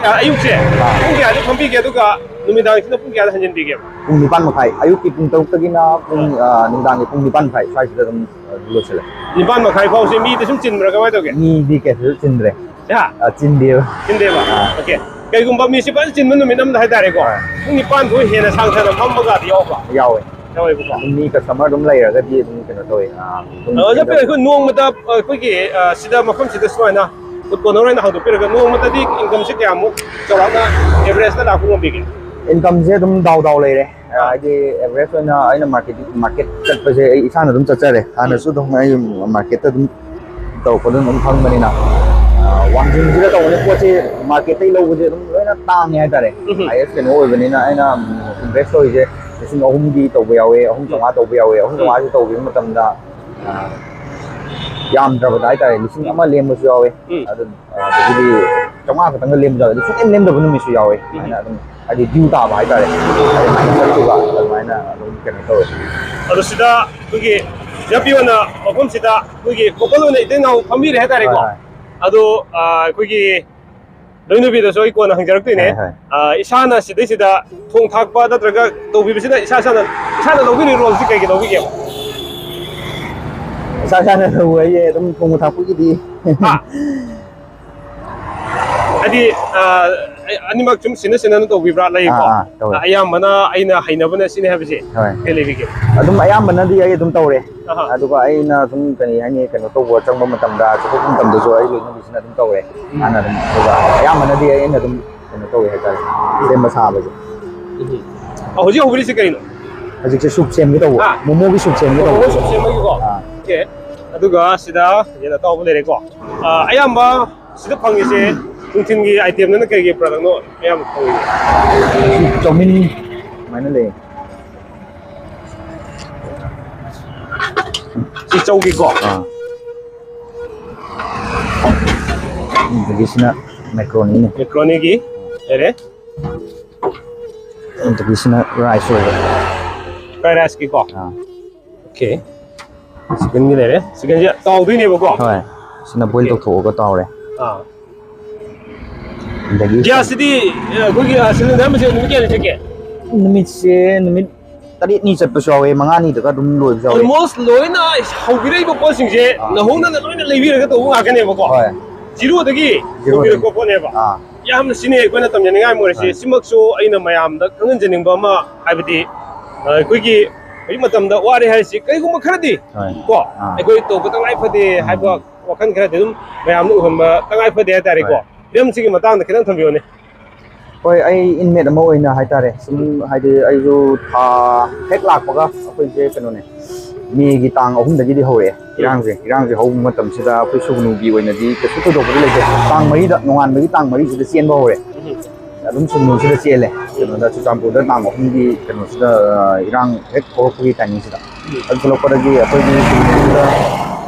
ꯑ, ꯑꯌꯨꯛꯁꯦ ꯑꯥ꯫ ꯄꯨꯡ ꯀꯌꯥꯗ ꯐꯝꯕꯤꯒꯦ, ꯑꯗꯨꯒ ꯅꯨꯃꯤꯗꯥꯡꯁꯤꯅ ꯄꯨꯡ ꯀꯌꯥꯗ ꯍꯟꯖꯤꯟꯕꯤꯒꯦꯕ? ꯄꯨꯡ ꯅꯤꯄꯥꯟ ꯃꯈꯥꯏ, ꯑꯌꯨꯛꯀꯤ ꯄꯨꯡ ꯇꯔꯨꯛꯇꯒꯤꯅ ꯄꯨꯡ, ꯑꯥ꯫ ꯑ, ꯅꯨꯡꯗꯥꯡꯒꯤ ꯄꯨꯡ ꯅꯤꯄꯥꯟ ꯃꯈꯥꯏ ꯁ꯭ꯋꯥꯏꯁꯤꯗ ꯑꯗꯨꯝ, ꯑ, ꯂꯣꯏꯁꯤꯜꯂꯦ꯫ ꯅꯤꯄꯥꯟ ꯃꯈꯥꯏ ꯐꯥꯎꯁꯦ ꯃꯤꯗꯤ ꯁꯨꯝ ꯆꯤꯟꯕ꯭ꯔꯥ, ꯀꯃꯥꯏꯅ ꯇꯧꯒꯦ? ꯃꯤꯗꯤ ꯀꯩꯁꯨ ꯆꯤꯟꯗ꯭ꯔꯦ꯫ ꯍꯥ? ꯑ, ꯆꯤꯟꯗꯦꯕ꯫ ꯆꯤꯟꯗꯦꯕ? ꯑꯥ꯫ ꯑꯣꯀꯦ꯫ ꯀꯩꯒꯨꯝꯕ ꯃꯤꯁꯦ ꯐꯖꯅ ꯆꯤꯟꯕ ꯅꯨꯃꯤꯠ ꯑꯃꯗ ꯍꯥꯏꯇꯥꯔꯦꯀꯣ, ꯑꯥ꯫ ꯄꯨꯡ ꯅꯤꯄꯥꯟ ꯐꯥꯎ ꯍꯦꯟꯅ ꯁꯥꯡꯊꯅ ꯐꯝꯕꯒꯗꯤ ꯌꯥꯎꯕ꯭ꯔꯣ? ꯌꯥꯎꯋꯦ꯫ ꯌꯥꯎꯋꯦꯕꯀꯣ꯫ ꯑꯗꯨꯝ ꯃꯤ ꯀꯁꯇꯃꯔ ꯑꯗꯨꯝ ꯂꯩꯔꯒꯗꯤ ꯑꯗꯨꯝ ꯀꯩꯅꯣ ꯇꯧꯋꯦ, ꯑꯥ, ꯑꯗꯨꯝ ꯑ, ꯑꯣꯖꯥ ꯀꯩꯅꯣ ꯄꯤꯔꯦ, ꯑꯩꯈꯣꯏ ꯅꯣꯡꯃꯗ, ꯑ, ꯑꯩꯈꯣꯏꯒꯤ, ꯑ, ꯁꯤꯗ ꯃꯐꯝꯁꯤꯗ ꯁꯨꯃꯥꯏꯅ ꯐꯨꯗ ꯀꯣꯔꯅꯔ ꯑꯣꯏꯅ ꯍꯥꯡꯗꯣꯛꯄꯤꯔꯒ ꯅꯣꯡꯃꯗꯗꯤ ꯏꯟꯀꯝꯁꯦ ꯀꯌꯥꯃꯨꯛ ꯆꯥꯎꯔꯥꯛꯅ ꯑꯦꯚꯔꯦꯖꯇ ꯂꯥꯛꯄ ꯉꯝꯕꯤꯒꯦ? ꯏꯟꯀꯝꯁꯦ ꯑꯗꯨꯝ ꯗꯥꯎ ꯗꯥꯎ ꯂꯩꯔꯦ꯫ ꯍꯥꯏꯗꯤ ꯑꯦꯚꯔꯦꯖ ꯑꯣꯏꯅ ꯑꯩꯅ ꯃꯥꯔꯀꯦꯠ ꯃꯥꯔꯀꯦꯠ ꯆꯠꯄꯁꯦ ꯑꯩ ꯏꯁꯥꯅ ꯑꯗꯨꯝ ꯆꯠꯆꯔꯦ꯫ ꯍꯥꯟꯅꯁꯨ ꯑꯗꯨꯝ ꯑꯩ ꯃꯥꯔꯀꯦꯠꯇ ꯑꯗꯨꯝ ꯇꯧꯔꯛꯄꯗ ꯑꯗꯨꯝ ꯈꯪꯕꯅꯤꯅ, ꯑ, ꯋꯥꯡꯖꯤꯡꯁꯤꯗ ꯇꯧꯕꯅꯦ ꯄꯣꯠꯁꯦ꯫ ꯃꯥꯔꯀꯦꯠꯇꯩ ꯂꯧꯕꯁꯦ ꯑꯗꯨꯝ ꯂꯣꯏꯅ ꯇꯥꯡꯉꯦ ꯍꯥꯏꯇꯥꯔꯦ꯫ ꯎꯝ꯫ ꯍꯥꯏꯌꯦꯁ ꯀꯩꯅꯣ ꯑꯣꯏꯕꯅꯤꯅ ꯑꯩꯅ ꯏꯟꯚꯦꯁ ꯇꯧꯔꯤꯁꯦ ꯂꯤꯁꯤꯡ ꯑꯍꯨꯝꯒꯤ ꯇꯧꯕ ꯌꯥꯎꯋꯦ, ꯑꯍꯨꯝ ꯆꯥꯝꯃꯉꯥ ꯇꯧꯕ ꯌꯥꯎꯋꯦ꯫ ꯑꯍꯨꯝ ꯆꯥꯝꯃꯉꯥꯁꯦ ꯇꯧꯈꯤꯕ ꯃꯇꯝꯗ, ꯑ, ꯌꯥꯝꯗ꯭ꯔꯕꯗ ꯍꯥꯏꯇꯥꯔꯦ ꯂꯤꯁꯤꯡ ꯑꯃ ꯂꯦꯝꯕꯁꯨ ꯌꯥꯎꯋꯦ꯫ ꯎꯝ꯫ ꯑꯗꯨ ꯑꯗꯒꯤꯗꯤ ꯆꯥꯝꯃꯉꯥ ꯈꯛꯇꯪꯒ ꯂꯦꯝꯖꯔꯒ ꯁꯨꯡꯂꯦꯝ ꯂꯦꯝꯗꯕ ꯅꯨꯃꯤꯠꯁꯨ ꯌꯥꯎꯋꯦ꯫ ꯎꯝ꯫ ꯑꯗꯨꯃꯥꯏꯅ ꯑꯗꯨꯝ ꯍꯥꯏꯗꯤ ꯗ꯭ꯌꯨ ꯇꯥꯕ ꯍꯥꯏꯇꯥꯔꯦ꯫ ꯑꯗꯨꯃꯥꯏꯅ ꯆꯠꯈꯤꯕ ꯑꯗꯨꯃꯥꯏꯅ ꯑꯗꯨꯝ ꯀꯩꯅꯣ ꯇꯧꯋꯦ꯫ ꯑꯗꯣ ꯁꯤꯗ ꯑꯩꯈꯣꯏꯒꯤ ꯖꯤꯌꯥꯔ ꯄꯤ ꯑꯣꯏꯅ ꯃꯐꯝꯁꯤꯗ ꯑꯩꯈꯣꯏꯒꯤ ꯀꯣꯄꯜ ꯑꯣꯏꯅ ꯏꯇꯩ ꯏꯅꯥꯎ ꯐꯝꯕꯤꯔꯦ ꯍꯥꯏꯇꯥꯔꯦꯀꯣ꯫ ꯍꯣꯏ, ꯍꯣꯏ꯫ ꯑꯗꯣ, ꯑ, ꯑꯩꯈꯣꯏꯒꯤ ꯂꯣꯏꯅꯕꯤꯗꯁꯨ ꯑꯩ ꯀꯣꯟꯅ ꯍꯪꯖꯔꯛꯇꯣꯏꯅꯦ꯫ ꯍꯣꯏ, ꯍꯣꯏ꯫ ꯑ, ꯏꯁꯥꯅ ꯁꯤꯗꯩꯁꯤꯗ ꯊꯣꯡ ꯊꯥꯛꯄ ꯅꯠꯇ꯭ꯔꯒ ꯇꯧꯕꯤꯕꯁꯤꯅ ꯏꯁꯥ ꯏꯁꯥꯅ, ꯏꯁꯥꯅ ꯂꯧꯕꯤꯔꯤ ꯔꯣꯜꯁꯤ ꯀꯩꯒꯤ ꯂꯧꯕꯤꯒꯦꯕ? ꯏꯁꯥ ꯏꯁꯥꯅ ꯇꯧꯕ ꯍꯥꯏꯁꯦ ꯑꯗꯨꯝ ꯊꯣꯡꯕ ꯊꯥꯛꯄꯒꯤꯗꯤ꯫ ꯍꯥ? ꯍꯥꯏꯗꯤ, ꯑ, ꯑꯅꯤꯃꯛ ꯁꯨꯝ ꯁꯤꯟꯅ ꯁꯤꯟꯅꯅ ꯇꯧꯕꯤꯕ꯭ꯔꯥ? ꯂꯩꯀꯣ꯫ ꯑꯥ, ꯑꯥ, ꯇꯧꯋꯦ꯫ ꯑ, ꯑꯌꯥꯝꯕꯅ ꯑꯩꯅ ꯍꯩꯅꯕꯅ ꯁꯤꯅꯦ ꯍꯥꯏꯕꯁꯦ ꯍꯣꯏ꯫ ꯀꯩ ꯂꯩꯕꯤꯒꯦ? ꯑꯗꯨꯝ ꯑꯌꯥꯝꯕꯅꯗꯤ ꯑꯩ ꯑꯗꯨꯝ ꯇꯧꯔꯦ꯫ ꯑꯍꯥ꯫ ꯑꯗꯨꯒ ꯑꯩꯅ ꯁꯨꯝ ꯀꯔꯤ ꯍꯥꯏꯅꯤ, ꯀꯩꯅꯣ ꯇꯧꯕ ꯆꯪꯕ ꯃꯇꯝꯗ, ꯆꯠꯊꯣꯛꯄ ꯃꯇꯝꯗꯁꯨ ꯑꯩ ꯂꯣꯏꯅꯕꯤꯁꯤꯅ ꯑꯗꯨꯝ ꯇꯧꯔꯦ꯫ ꯎꯝ꯫ ꯃꯥꯅ ꯑꯗꯨꯝ, ꯑꯗꯨꯒ ꯑꯌꯥꯝꯕꯅꯗꯤ ꯑꯩꯅ ꯑꯗꯨꯝ ꯀꯩꯅꯣ ꯇꯧꯋꯦ ꯍꯥꯏꯇꯥꯔꯦ, ꯁꯦꯝꯕ ꯁꯥꯕꯁꯦ꯫ ꯎꯝ꯫ ꯑ, ꯍꯧꯖꯤꯛ ꯍꯧꯕꯤꯔꯤꯁꯦ ꯀꯩꯅꯣ? ꯍꯧꯖꯤꯛꯁꯦ ꯁꯨꯞ ꯁꯦꯝꯒꯦ ꯇꯧꯕ꯫ ꯍꯥ? ꯃꯣꯃꯣꯒꯤ ꯁꯨꯞ ꯁꯦꯝꯒꯦ ꯇꯧꯕ꯫ ꯃꯣꯃꯣ ꯁꯨꯞ ꯁꯦꯝꯕꯒꯤꯀꯣ? ꯑꯥ꯫ ꯑꯣꯀꯦ꯫ ꯑꯗꯨꯒ ꯁꯤꯗ ꯌꯦꯟ ꯑꯇꯥꯎꯕ ꯂꯩꯔꯦꯀꯣ꯫ ꯑ, ꯑꯌꯥꯝꯕ ꯁꯤꯗ ꯐꯪꯉꯤꯁꯦ ꯅꯨꯡꯊꯤꯟꯒꯤ ꯑꯥꯏꯇꯦꯝꯗꯅ ꯀꯩ ꯀꯩ ꯄ꯭ꯔꯗꯛꯅꯣ ꯑꯌꯥꯝꯕ ꯐꯪꯉꯤꯁꯦ? ꯆꯧꯃꯤꯟ ꯑꯗꯨꯃꯥꯏꯅ ꯂꯩ꯫ ꯁꯤ ꯆꯧꯒꯤꯀꯣ? ꯑꯥ꯫ ꯑꯗꯒꯤ ꯁꯤꯅ ꯃꯦꯀ꯭ꯔꯣꯅꯤꯅꯦ꯫ ꯃꯦꯀ꯭ꯔꯣꯅꯤꯒꯤ ꯂꯩꯔꯦ꯫ ꯑꯗꯒꯤ ꯁꯤꯅ ꯔꯥꯏꯁ ꯑꯣꯏꯔꯦ꯫ ꯐ꯭ꯔꯥꯏ ꯔꯥꯏꯁꯀꯤꯀꯣ? ꯑꯥ꯫ ꯑꯣꯀꯦ꯫ ꯆꯤꯛꯀꯟꯒꯤ ꯂꯩꯔꯦ꯫ ꯆꯤꯛꯀꯟꯁꯦ ꯇꯥꯎꯗꯣꯏꯅꯦꯕꯀꯣ? ꯍꯣꯏ꯫ ꯁꯤꯅ ꯕꯣꯏꯜ ꯑꯣꯀꯦ꯫ ꯇꯧꯊꯣꯛꯑꯒ ꯇꯥꯎꯔꯦ꯫ ꯑꯥ꯫ ꯑꯗꯒꯤ ꯒ꯭ꯌꯥꯁꯁꯤꯗꯤ, ꯑ, ꯑꯩꯈꯣꯏꯒꯤ, ꯑ, ꯁꯤꯂꯤꯟꯗꯔ ꯑꯃꯁꯦ ꯅꯨꯃꯤꯠ ꯀꯌꯥꯅꯤ ꯆꯠꯀꯦ? ꯅꯨꯃꯤꯠꯁꯦ ꯅꯨꯃꯤꯠ ꯇꯔꯦꯠꯅꯤ ꯆꯠꯄꯁꯨ ꯌꯥꯎꯋꯦ, ꯃꯉꯥꯅꯤꯗꯒ ꯑꯗꯨꯝ ꯂꯣꯏꯕꯁꯨ ꯌꯥꯎꯋꯦ꯫ Almost ꯂꯣꯏꯅ ꯍꯧꯕꯤꯔꯛꯏꯕ ꯄꯣꯠꯁꯤꯡꯁꯦ ꯑꯥ꯫ ꯅꯧꯍꯧꯅꯅ ꯂꯣꯏꯅ ꯂꯩꯕꯤꯔꯒ ꯇꯧꯕ ꯉꯥꯛꯇꯅꯦꯕꯀꯣ꯫ ꯍꯣꯏ꯫ Zeroꯗꯒꯤ ꯍꯧꯕꯤꯔꯛꯄ ꯄꯣꯠꯅꯦꯕ꯫ ꯑꯥ꯫ ꯌꯥꯝꯅ ꯁꯤꯅꯤ ꯑꯩꯈꯣꯏꯅ ꯇꯝꯖꯅꯤꯡꯉꯥꯏ ꯑꯃ ꯑꯣꯏꯔꯤꯁꯤ꯫ ꯍꯣꯏ꯫ ꯁꯤꯃꯛꯁꯨ ꯑꯩꯅ ꯃꯌꯥꯝꯗ ꯈꯪꯍꯟꯖꯅꯤꯡꯕ ꯑꯃ, ꯍꯥꯏꯕꯗꯤ, ꯑ, ꯑꯩꯈꯣꯏꯒꯤ ꯍꯧꯖꯤꯛ ꯃꯇꯝꯗ ꯋꯥꯔꯦ ꯍꯥꯏꯔꯤꯁꯤ ꯀꯔꯤꯒꯨꯝꯕ ꯈꯔꯗꯤ ꯍꯣꯏ꯫ ꯀꯣ, ꯑꯥ꯫ ꯑꯩꯈꯣꯏ ꯇꯧꯕ ꯇꯉꯥꯏ ꯐꯗꯦ ꯎꯝ꯫ ꯍꯥꯏꯕ ꯋꯥꯈꯜ ꯈꯔꯗꯤ ꯑꯗꯨꯝ ꯃꯌꯥꯝꯅ ꯎꯍꯟꯕ ꯇꯉꯥꯏ ꯐꯗꯦ ꯍꯥꯏꯇꯥꯔꯦꯀꯣ꯫ ꯍꯣꯏ꯫ ꯐꯤꯂꯝꯁꯤꯒꯤ ꯃꯇꯥꯡꯗ ꯈꯤꯇꯪ ꯊꯝꯕꯤꯌꯨꯅꯦ꯫ ꯍꯣꯏ, ꯑꯩ ꯏꯟꯃꯦꯠ ꯑꯃ ꯑꯣꯏꯅ ꯍꯥꯏꯇꯥꯔꯦ, ꯁꯨꯝ ꯍꯥꯏꯗꯤ ꯑꯩꯁꯨ ꯊꯥ ꯍꯦꯛ ꯂꯥꯛꯄꯒ ꯑꯩꯈꯣꯏꯁꯦ ꯀꯩꯅꯣꯅꯦ, ꯃꯦꯒꯤ ꯇꯥꯡ ꯑꯍꯨꯝꯗꯒꯤꯗꯤ ꯍꯧꯔꯛꯑꯦ ꯏꯔꯥꯡꯁꯦ꯫ ꯏꯔꯥꯡꯁꯦ ꯍꯧꯕ ꯃꯇꯝꯁꯤꯗ ꯑꯩꯈꯣꯏ ꯁꯨꯒꯅꯨꯒꯤ ꯑꯣꯏꯅꯗꯤ ꯀꯩꯁꯨ ꯊꯣꯏꯗꯣꯛꯄꯗꯤ ꯂꯩꯇꯦ꯫ ꯇꯥꯡ ꯃꯔꯤꯗ, ꯅꯣꯡꯉꯥꯟꯕꯒꯤ ꯇꯥꯡ ꯃꯔꯤꯁꯤꯗ ꯆꯦꯟꯕ ꯍꯧꯔꯦ꯫ ꯑꯗꯨꯝ ꯁꯨꯒꯅꯨꯁꯤꯗ ꯆꯦꯜꯂꯦ꯫ ꯀꯩꯅꯣꯗ, ꯆꯨꯔꯆꯥꯟꯄꯨꯔꯗ ꯇꯥꯡ ꯑꯍꯨꯝꯒꯤ ꯀꯩꯅꯣꯁꯤꯗ, ꯑ, ꯏꯔꯥꯡ ꯍꯦꯛ ꯍꯧꯔꯛꯄꯒꯤ ꯇꯥꯏꯃꯤꯡꯁꯤꯗ꯫ ꯑꯗꯨ ꯊꯣꯛꯂꯛꯄꯗꯒꯤ ꯑꯩꯈꯣꯏꯒꯤ ꯁꯨꯒꯅꯨꯁꯤꯗ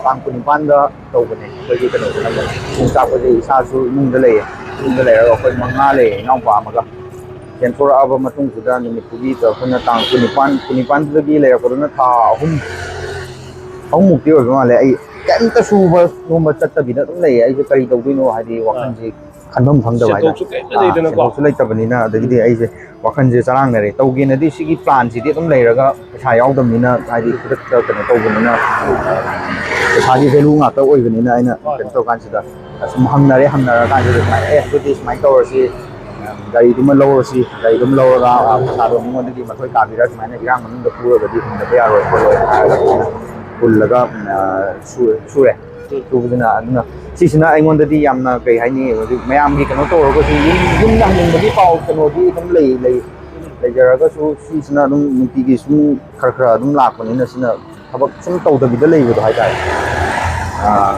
ꯇꯥꯡ ꯀꯨꯟꯅꯤꯄꯥꯟꯗ ꯇꯧꯕꯅꯦ꯫ ꯑꯩꯈꯣꯏꯒꯤ ꯀꯩꯅꯣꯁꯤꯅ ꯑꯃꯨꯛ ꯄꯨꯡ ꯆꯥꯛꯄꯁꯦ ꯏꯁꯥꯁꯨ ꯏꯃꯨꯡꯗ ꯂꯩꯌꯦ꯫ ꯏꯃꯨꯡꯗ ꯂꯩꯔꯒ ꯑꯩꯈꯣꯏ ꯃꯉꯥ ꯂꯩꯌꯦ, ꯏꯅꯥꯎꯄꯥ ꯑꯃꯒ꯫ ꯆꯦꯟꯊꯣꯔꯛꯑꯕ ꯃꯇꯨꯡꯁꯤꯗ ꯅꯨꯃꯤꯠꯇꯨꯒꯤ ꯑꯩꯈꯣꯏꯅ ꯇꯥꯡ ꯀꯨꯟꯅꯤꯄꯥꯟ, ꯀꯨꯟꯅꯤꯄꯥꯟꯗꯨꯗꯒꯤ ꯂꯩꯔꯛꯄꯗꯨꯅ ꯊꯥ ꯑꯍꯨꯝ, ꯑꯍꯨꯝꯃꯨꯛꯇꯤ ꯑꯣꯏꯕ ꯃꯥꯜꯂꯦ꯫ ꯑꯩ ꯀꯩꯝꯇ ꯁꯨꯕ ꯅꯣꯝꯕ ꯆꯠꯇꯕꯤꯗ ꯑꯗꯨꯝ ꯂꯩꯌꯦ꯫ ꯑꯩꯁꯦ ꯀꯔꯤ ꯇꯧꯗꯣꯏꯅꯣ ꯍꯥꯏꯗꯤ, ꯑꯥ꯫ ꯋꯥꯈꯜꯁꯦ ꯈꯟꯐꯝ ꯈꯪꯗꯕ ꯍꯥꯏꯇꯥꯔꯦ꯫ ꯁꯦꯟꯊꯣꯛꯁꯨ ꯀꯩꯝꯇ ꯑꯥ, ꯂꯩꯇꯅꯀꯣ꯫ ꯁꯦꯟꯊꯣꯛꯁꯨ ꯂꯩꯇꯕꯅꯤꯅ, ꯑꯗꯒꯤꯗꯤ ꯎꯝ꯫ ꯑꯩꯁꯦ ꯋꯥꯈꯜꯁꯦ ꯆꯔꯥꯡꯅꯔꯦ꯫ ꯇꯧꯒꯦꯅꯗꯤ ꯁꯤꯒꯤ ꯄ꯭ꯂꯥꯟꯁꯤꯗꯤ ꯑꯗꯨꯝ ꯂꯩꯔꯒ ꯄꯩꯁꯥ ꯌꯥꯎꯗꯕꯅꯤꯅ, ꯍꯥꯏꯗꯤ ꯈꯨꯗꯛꯇ ꯀꯩꯅꯣ ꯇꯧꯕꯅꯤꯅ, ꯄꯩꯁꯥꯒꯤ ꯚꯦꯂꯨ ꯉꯥꯛꯇ ꯑꯣꯏꯕꯅꯤꯅ ꯑꯩꯅ ꯍꯣꯏ, ꯀꯩꯅꯣ ꯍꯣꯏ꯫ ꯇꯧꯔꯀꯥꯟꯁꯤꯗ ꯑꯁꯨꯝ ꯍꯪꯅꯔꯦ꯫ ꯍꯪꯅꯔꯀꯥꯟꯁꯤꯗ ꯁꯨꯃꯥꯏꯅ, "ꯑꯦ, ꯑꯗꯨꯗꯤ ꯁꯨꯃꯥꯏꯅ ꯇꯧꯔꯁꯤ, ꯒꯥꯔꯤꯗꯨꯃ ꯂꯧꯔꯁꯤ, ꯒꯥꯔꯤꯗꯨꯃ ꯂꯧꯔꯒ, ꯑ, ꯄꯩꯁꯥꯗꯣ ꯃꯤꯉꯣꯟꯗꯒꯤ ꯃꯊꯣꯏ ꯀꯥꯕꯤꯔ ꯁꯨꯃꯥꯏꯅ ꯏꯔꯥꯡ ꯃꯅꯨꯡꯗ ꯄꯨꯔꯒꯗꯤ ꯍꯨꯟꯗꯕ ꯌꯥꯔꯣꯏ ꯈꯣꯠꯂꯣꯏ" ꯍꯥꯏꯔꯒ ꯑꯗꯨꯃꯥꯏꯅ ꯍꯨꯜꯂꯒ, ꯑ, ꯁꯨꯔꯦ, ꯁꯨꯔꯦ꯫ ꯎꯝ꯫ ꯁꯨꯕꯁꯤꯅ, ꯑꯗꯨꯅ ꯁꯤꯁꯤꯅ ꯑꯩꯉꯣꯟꯗꯗꯤ ꯌꯥꯝꯅ, ꯀꯩ ꯍꯥꯏꯅꯤ, ꯍꯧꯖꯤꯛ ꯃꯌꯥꯝꯒꯤ ꯀꯩꯅꯣ ꯇꯧꯔꯒꯁꯨ ꯌꯨꯝ, ꯌꯨꯝꯗ ꯍꯟꯅꯤꯡꯕꯒꯤ ꯄꯥꯎ ꯀꯩꯅꯣꯗꯤ ꯑꯗꯨꯝ ꯂꯩ, ꯂꯩ, ꯎꯝ꯫ ꯂꯩꯖꯔꯒꯁꯨ ꯁꯤꯁꯤꯅ ꯑꯗꯨꯝ ꯅꯨꯡꯇꯤꯒꯤ ꯁꯨꯝ ꯈꯔ ꯈꯔ ꯑꯗꯨꯝ ꯂꯥꯛꯄꯅꯤꯅ ꯁꯤꯅ ꯊꯕꯛ ꯁꯨꯝ ꯇꯧꯗꯕꯤꯗ ꯂꯩꯕꯗꯣ ꯍꯥꯏꯇꯥꯔꯦ꯫ ꯑꯥ,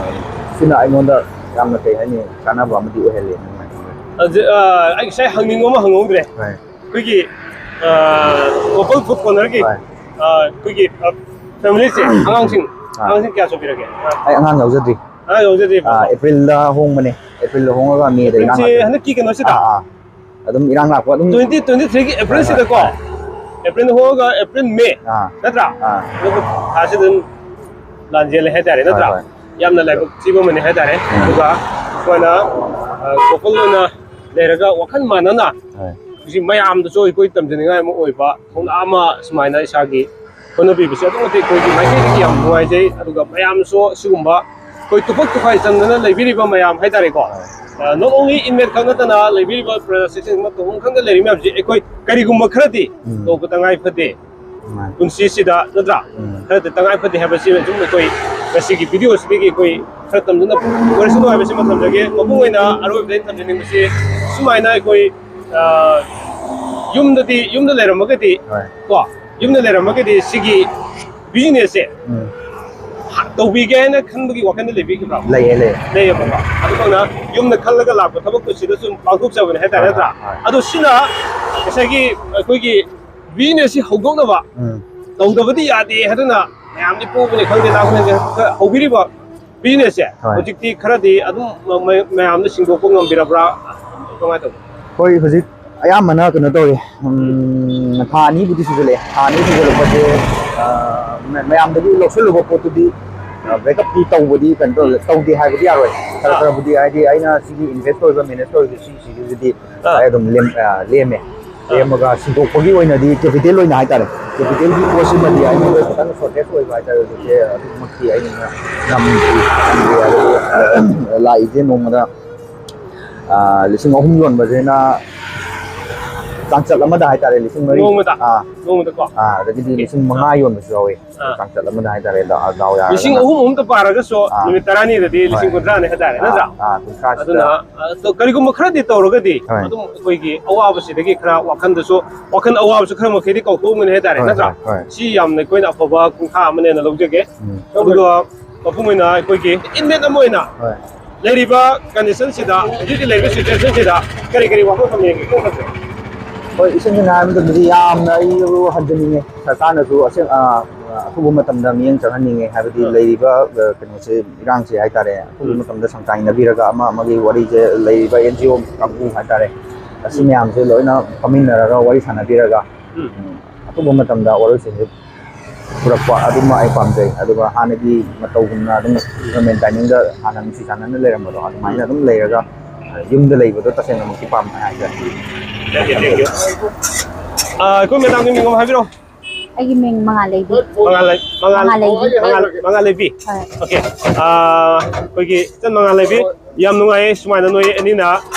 ꯁꯤꯅ ꯑꯩꯉꯣꯟꯗ ꯌꯥꯝꯅ, ꯀꯩ ꯍꯥꯏꯅꯤ, ꯀꯥꯟꯅꯕ ꯑꯃꯗꯤ ꯑꯣꯏꯍꯜꯂꯦ꯫ ꯑꯗꯨ, ꯑꯥ, ꯑꯩ ꯉꯁꯥꯏ ꯍꯪꯅꯤꯡꯕ ꯑꯃ ꯍꯪꯍꯧꯗ꯭ꯔꯦ꯫ ꯍꯣꯏ꯫ ꯑꯩꯈꯣꯏꯒꯤ, ꯑꯥ, ꯒꯣꯀꯨꯜ ꯐꯨꯗ ꯀꯣꯔꯅꯔꯒꯤ, ꯍꯣꯏ꯫ ꯑꯥ, ꯑꯩꯈꯣꯏꯒꯤ, ꯑꯥ, ꯐꯦꯃꯤꯂꯤꯁꯦ, ꯑꯉꯥꯡꯁꯤꯡ, ꯑꯥ꯫ ꯑꯉꯥꯡꯁꯤꯡ ꯀꯌꯥ ꯁꯨꯕꯤꯔꯒꯦ? ꯑꯩ ꯑꯉꯥꯡ ꯌꯥꯎꯖꯗ꯭ꯔꯤ꯫ ꯑꯉꯥꯡ ꯌꯥꯎꯖꯗ꯭ꯔꯤꯕ? ꯑꯥ, ꯑꯦꯄ꯭ꯔꯤꯜꯗ ꯍꯣꯡꯕꯅꯦ꯫ ꯑꯦꯄ꯭ꯔꯤꯜꯗ ꯍꯣꯡꯉꯒ ꯃꯦꯗ ꯏꯔꯥꯡ ꯑꯦꯄ꯭ꯔꯤꯜꯁꯦ ꯂꯥꯛꯄꯅꯦ꯫ ꯍꯟꯗꯛꯀꯤ ꯀꯩꯅꯣꯁꯤꯗ? ꯑꯥ, ꯑꯥ꯫ ꯑꯗꯨꯝ ꯏꯔꯥꯡ ꯂꯥꯛꯄ ꯑꯗꯨꯝ twenty twenty-threeꯒꯤ ꯑꯦꯄ꯭ꯔꯤꯜꯁꯤꯗꯀꯣ, ꯍꯣꯏ, ꯍꯣꯏ, ꯍꯣꯏ꯫ ꯑꯦꯄ꯭ꯔꯤꯜ ꯍꯣꯡꯉꯒ ꯑꯦꯄ꯭ꯔꯤꯜ, ꯃꯦ, ꯑꯥ꯫ ꯅꯠꯇ꯭ꯔꯥ? ꯑꯥ꯫ ꯑꯗꯨꯒ ꯊꯥꯁꯤ ꯑꯗꯨꯝ ꯂꯥꯟꯖꯦꯜꯂꯦ ꯍꯥꯏꯇꯥꯔꯦ, ꯍꯣꯏ, ꯅꯠꯇ꯭ꯔꯥ? ꯍꯣꯏ꯫ ꯌꯥꯝꯅ ꯂꯥꯏꯕꯛ ꯊꯤꯕ ꯑꯃꯅꯤ ꯍꯥꯏꯇꯥꯔꯦ꯫ ꯎꯝ꯫ ꯑꯗꯨꯒ ꯑꯩꯈꯣꯏꯅ, ꯑ, ꯀꯣꯄꯜ ꯑꯣꯏꯅ ꯂꯩꯔꯒ ꯋꯥꯈꯜ ꯃꯥꯟꯅꯅ ꯍꯣꯏ꯫ ꯍꯧꯖꯤꯛ ꯃꯌꯥꯝꯗꯁꯨ ꯑꯩꯈꯣꯏ ꯇꯝꯖꯅꯤꯡꯉꯥꯏ ꯑꯃ ꯑꯣꯏꯕ ꯊꯧꯅꯥ ꯑꯃ ꯁꯨꯃꯥꯏꯅ ꯏꯁꯥꯒꯤ ꯍꯣꯠꯅꯕꯤꯕꯁꯦ ꯑꯗꯨꯛꯀꯤ ꯃꯇꯤꯛ ꯑꯩꯈꯣꯏꯒꯤ ꯃꯥꯏꯀꯩꯗꯒꯤ ꯌꯥꯝ ꯅꯨꯡꯉꯥꯏꯖꯩ꯫ ꯑꯗꯨꯒ ꯃꯌꯥꯝꯁꯨ ꯑꯁꯤꯒꯨꯝꯕ ꯑꯩꯈꯣꯏ ꯇꯨꯐꯛ ꯇꯨꯐꯥꯏ ꯆꯟꯗꯅ ꯂꯩꯕꯤꯔꯤꯕ ꯃꯌꯥꯝ ꯍꯥꯏꯇꯥꯔꯦꯀꯣ, ꯍꯣꯏ꯫ ꯑ, not only inmate ꯈꯛ ꯅꯠꯇꯅ ꯂꯩꯕꯤꯔꯤꯕ ꯄ꯭ꯔꯖꯥꯁꯤꯡ ꯃꯇꯧ ꯈꯪꯗ ꯂꯩꯔꯤ ꯃꯌꯥꯝꯁꯤ ꯑꯩꯈꯣꯏ ꯀꯔꯤꯒꯨꯝꯕ ꯈꯔꯗꯤ ꯎꯝ꯫ ꯇꯧꯕ ꯇꯉꯥꯏ ꯐꯗꯦ꯫ ꯃꯥꯅꯤ꯫ ꯄꯨꯟꯁꯤꯁꯤꯗ ꯅꯠꯇ꯭ꯔꯥ? ꯎꯝ꯫ ꯈꯔꯗꯤ ꯇꯉꯥꯏ ꯐꯗꯦ ꯍꯥꯏꯕꯁꯤ ꯑꯗꯨꯝ ꯑꯩꯈꯣꯏ ꯉꯁꯤꯒꯤ ꯚꯤꯗꯤꯑꯣꯁꯤꯗꯒꯤ ꯑꯩꯈꯣꯏ ꯈꯔ ꯇꯝꯖꯅꯕ ꯑꯣꯏꯔꯁꯅꯨ ꯍꯥꯏꯕꯁꯤꯃ ꯊꯝꯖꯒꯦ꯫ ꯃꯄꯨꯡ ꯑꯣꯏꯅ ꯑꯔꯣꯏꯕꯗ ꯑꯩꯅ ꯊꯝꯖꯅꯤꯡꯕꯁꯤ ꯁꯨꯃꯥꯏꯅ ꯑꯩꯈꯣꯏ ꯑ, ꯌꯨꯝꯗꯗꯤ, ꯌꯨꯝꯗ ꯂꯩꯔꯝꯃꯒꯗꯤ, ꯍꯣꯏ꯫ ꯀꯣ, ꯌꯨꯝꯗ ꯂꯩꯔꯝꯃꯒꯗꯤ ꯁꯤꯒꯤ business ꯁꯦ ꯎꯝ꯫ ꯇꯧꯕꯤꯒꯦ ꯍꯥꯏꯅ ꯈꯟꯕꯒꯤ ꯋꯥꯈꯜꯗ ꯂꯩꯕꯤꯈꯤꯕ꯭ꯔꯥ? ꯂꯩꯌꯦ, ꯂꯩꯌꯦ꯫ ꯂꯩꯌꯦꯕꯀꯣ꯫ ꯑꯗꯨꯃꯛꯅ ꯌꯨꯝꯗ ꯈꯜꯂꯒ ꯂꯥꯛꯄ ꯊꯕꯛꯇꯨ ꯁꯤꯗ ꯁꯨꯝ ꯄꯥꯡꯊꯣꯛꯆꯕꯅꯦ ꯍꯥꯏꯇꯥꯔꯦ, ꯍꯣꯏ, ꯅꯠꯇ꯭ꯔꯥ? ꯍꯣꯏ꯫ ꯑꯗꯣ ꯁꯤꯅ ꯉꯁꯥꯏꯒꯤ ꯑꯩꯈꯣꯏꯒꯤ business ꯁꯤ ꯍꯧꯗꯣꯛꯅꯕ ꯎꯝ꯫ ꯇꯧꯗꯕꯗꯤ ꯌꯥꯗꯦ ꯍꯥꯏꯗꯨꯅ ꯃꯌꯥꯝꯗꯤ ꯄꯣꯕꯅꯤ ꯈꯪꯗꯦ, ꯂꯥꯛꯄꯅꯤ ꯈꯪꯗꯦ, ꯍꯧꯕꯤꯔꯤꯕ business ꯁꯦ ꯍꯣꯏ꯫ ꯍꯧꯖꯤꯛꯇꯤ ꯈꯔꯗꯤ ꯑꯗꯨꯝ ꯃ-, ꯃ-, ꯃꯌꯥꯝꯗ ꯁꯤꯡꯗꯣꯛꯄ ꯉꯝꯕꯤꯔꯕ꯭ꯔꯥ? ꯀꯃꯥꯏꯅ ꯇꯧꯕ? ꯍꯣꯏ, ꯍꯧꯖꯤꯛ ꯑꯌꯥꯝꯕꯅ ꯀꯩꯅꯣ ꯇꯧꯔꯤ꯫ ꯎꯝ, ꯊꯥ ꯑꯅꯤꯕꯨꯗꯤ ꯁꯨꯖꯜꯂꯛꯑꯦ꯫ ꯊꯥ ꯑꯅꯤ ꯁꯨꯖꯜꯂꯛꯄꯁꯦ, ꯑ, ꯃ-, ꯃꯌꯥꯝꯗꯒꯤ ꯂꯧꯁꯤꯜꯂꯨꯕ ꯄꯣꯠꯇꯨꯗꯤ, ꯑ, breakup ꯇꯤ ꯇꯧꯕꯗꯤ ꯀꯩꯅꯣ ꯇꯧ-, ꯇꯧꯗꯦ ꯍꯥꯏꯕꯗꯤ ꯌꯥꯔꯣꯏ꯫ ꯈꯔ ꯑꯥ꯫ ꯈꯔꯕꯨꯗꯤ ꯍꯥꯏꯗꯤ ꯑꯩꯅ ꯁꯤꯒꯤ invest ꯇꯧꯔꯤꯕ, manage ꯇꯧꯔꯤꯕ ꯁꯤꯁꯤꯒꯤꯗꯤ ꯑꯥ꯫ ꯑꯩ ꯑꯗꯨꯝ ꯂꯦꯝ-, ꯑ, ꯂꯦꯝꯃꯦ꯫ ꯑꯥ꯫ ꯂꯦꯝꯃꯒ ꯁꯤꯟꯗꯣꯛꯄꯒꯤ ꯑꯣꯏꯅꯗꯤ capital ꯑꯣꯏꯅ ꯍꯥꯏꯇꯥꯔꯦ꯫ Capital ꯒꯤ ꯄꯣꯠꯁꯤꯃꯗꯤ ꯑꯩꯉꯣꯟꯗ ꯈꯤꯇꯪ shortage ꯑꯣꯏꯕ ꯍꯥꯏꯇꯥꯔꯦ꯫ ꯍꯧꯖꯤꯛꯁꯦ ꯑꯗꯨꯃꯛꯇꯤ ꯑꯩꯅ ꯉꯝꯗ꯭ꯔꯤ꯫ ꯂꯥꯛꯏꯁꯦ ꯅꯣꯡꯃꯗ ꯑꯥ, ꯂꯤꯁꯤꯡ ꯑꯍꯨꯝ ꯌꯣꯟꯕꯁꯤꯅ ꯆꯥꯡꯆꯠ ꯑꯃꯗ ꯍꯥꯏꯇꯥꯔꯦ, ꯂꯤꯁꯤꯡ ꯃꯔꯤ꯫ ꯅꯣꯡꯃꯗ? ꯑꯥ꯫ ꯅꯣꯡꯃꯗꯀꯣ? ꯑꯥ, ꯑꯗꯒꯤꯗꯤ ꯑꯣꯀꯦ꯫ ꯂꯤꯁꯤꯡ ꯃꯉꯥ ꯌꯣꯟꯕꯁꯨ ꯌꯥꯎꯋꯦ꯫ ꯑꯥ꯫ ꯆꯥꯡꯆꯠ ꯑꯃꯗ ꯍꯥꯏꯇꯥꯔꯦ, ꯗꯥ-, ꯗꯥꯎ ꯌꯥꯔꯒꯅ꯫ ꯂꯤꯁꯤꯡ ꯑꯍꯨꯝ ꯑꯍꯨꯝꯇ ꯄꯥꯔꯒꯁꯨ ꯑꯥ꯫ ꯅꯨꯃꯤꯠ ꯇꯔꯥꯅꯤꯗꯗꯤ ꯂꯤꯁꯤꯡ ꯀꯨꯟꯊ꯭ꯔꯥꯅꯦ ꯍꯥꯏꯇꯥꯔꯦ, ꯑꯥ, ꯅꯠꯇ꯭ꯔꯥ? ꯑꯥ, ꯀꯨꯟꯊ꯭ꯔꯥꯁꯤꯗ꯫ ꯑꯗꯨꯅ, ꯑ, ꯀꯔꯤꯒꯨꯝꯕ ꯈꯔꯗꯤ ꯇꯧꯔꯒꯗꯤ ꯍꯣꯏ꯫ ꯑꯗꯨꯝ ꯑꯩꯈꯣꯏꯒꯤ ꯑꯋꯥꯕꯁꯤꯗꯒꯤ ꯈꯔ ꯋꯥꯈꯜꯗꯁꯨ, ꯋꯥꯈꯜ ꯑꯋꯥꯕꯁꯨ ꯈꯔ ꯃꯈꯩꯗꯤ ꯀꯥꯎꯊꯣꯛꯑꯝꯒꯅꯤ ꯍꯥꯏꯇꯥꯔꯦ, ꯍꯣꯏ, ꯅꯠꯇ꯭ꯔꯥ? ꯍꯣꯏ, ꯍꯣꯏ꯫ ꯁꯤ ꯌꯥꯝꯅ ꯑꯩꯈꯣꯏꯅ ꯑꯐꯕ ꯈꯣꯡꯊꯥꯡ ꯑꯃꯅꯦꯅ ꯂꯧꯖꯒꯦ꯫ ꯎꯝ꯫ ꯑꯗꯨꯒ ꯃꯄꯨꯡ ꯑꯣꯏꯅ ꯑꯩꯈꯣꯏꯒꯤ inmate ꯑꯃ ꯑꯣꯏꯅ ꯍꯣꯏ꯫ ꯂꯩꯔꯤꯕ condition ꯁꯤꯗ, ꯍꯧꯖꯤꯛ ꯍꯧꯖꯤꯛ ꯂꯩꯔꯤꯕ situation ꯁꯤꯗ ꯀꯔꯤ ꯀꯔꯤ ꯋꯥꯐꯝ ꯊꯝꯅꯤꯡꯉꯤ? ꯍꯣꯏ, ꯏꯁꯦꯡ ꯁꯦꯡꯅ ꯍꯥꯏꯔꯕ ꯃꯇꯝꯗꯗꯤ ꯌꯥꯝꯅ ꯑꯩ ꯍꯟꯖꯅꯤꯡꯉꯦ꯫ ꯁꯔꯀꯥꯔꯅꯁꯨ ꯑꯁꯦꯡ-, ꯑ, ꯑꯊꯨꯕ ꯃꯇꯝꯗ ꯃꯤꯠꯌꯦꯡ ꯆꯪꯍꯟꯅꯤꯡꯉꯦ꯫ ꯍꯥꯏꯕꯗꯤ ꯑ꯫ ꯂꯩꯔꯤꯕ, ꯑ, ꯀꯩꯅꯣꯁꯦ, ꯏꯔꯥꯡꯁꯦ ꯍꯥꯏꯇꯥꯔꯦ, ꯑꯊꯨꯕ ꯎꯝ꯫ ꯃꯇꯝꯗ ꯁꯪꯆꯥꯏꯅꯕꯤꯔꯒ ꯑꯃ ꯑꯃꯒꯤ ꯋꯥꯔꯤꯁꯦ, ꯂꯩꯔꯤꯕ N G O ꯀꯥꯡꯕꯨ ꯍꯥꯏꯇꯥꯔꯦ, ꯑꯁꯤ ꯎꯝ꯫ ꯃꯌꯥꯝꯁꯦ ꯂꯣꯏꯅ ꯐꯝꯃꯤꯟꯅꯔꯒ ꯋꯥꯔꯤ ꯁꯥꯟꯅꯕꯤꯔꯒ, ꯎꯝ꯫ ꯎꯝ, ꯑꯊꯨꯕ ꯃꯇꯝꯗ ꯋꯥꯔꯣꯏꯁꯤꯟꯁꯦ ꯄꯨꯔꯛꯄ ꯑꯗꯨꯃ ꯑꯩ ꯄꯥꯝꯖꯩ꯫ ꯑꯗꯨꯒ ꯍꯥꯟꯅꯒꯤ ꯃꯇꯧꯒꯨꯝꯅ ꯑꯗꯨꯝ government timing ꯗ ꯍꯥꯟꯅ ꯅꯨꯡꯁꯤ ꯆꯥꯟꯅꯅ ꯂꯩꯔꯝꯕꯗꯣ ꯑꯗꯨꯃꯥꯏꯅ ꯎꯝ꯫ ꯑꯗꯨꯝ ꯂꯩꯔꯒ, ꯑ, ꯌꯨꯝꯗ ꯂꯩꯕꯗꯣ ꯇꯁꯦꯡꯅꯃꯛꯀꯤ ꯄꯥꯝꯃꯦ ꯍꯥꯏꯁꯦ꯫ Thank you, thank you. ꯑ, ꯑꯩꯈꯣꯏ madam ꯒꯤ ꯃꯤꯡ ꯑꯃ ꯍꯥꯏꯕꯤꯔꯛꯑꯣ꯫ ꯑꯩꯒꯤ ꯃꯤꯡ ꯃꯉꯥꯜꯂꯩꯕꯤ꯫ ꯃꯉꯥꯜꯂꯩ-, ꯃꯉꯥꯜ-, ꯃꯉꯥꯜꯂꯩꯕꯤ꯫ ꯃꯉꯥꯜ-, ꯃꯉꯥꯜꯂꯩꯕꯤ꯫ ꯍꯣꯏ꯫ Okay. ꯑ, ꯑꯩꯈꯣꯏꯒꯤ ꯏꯆꯟ ꯃꯉꯥꯜꯂꯩꯕꯤ꯫ ꯌꯥꯝ ꯅꯨꯡꯉꯥꯏꯌꯦ ꯁꯨꯃꯥꯏꯅ ꯅꯣꯏ ꯑꯅꯤꯅ,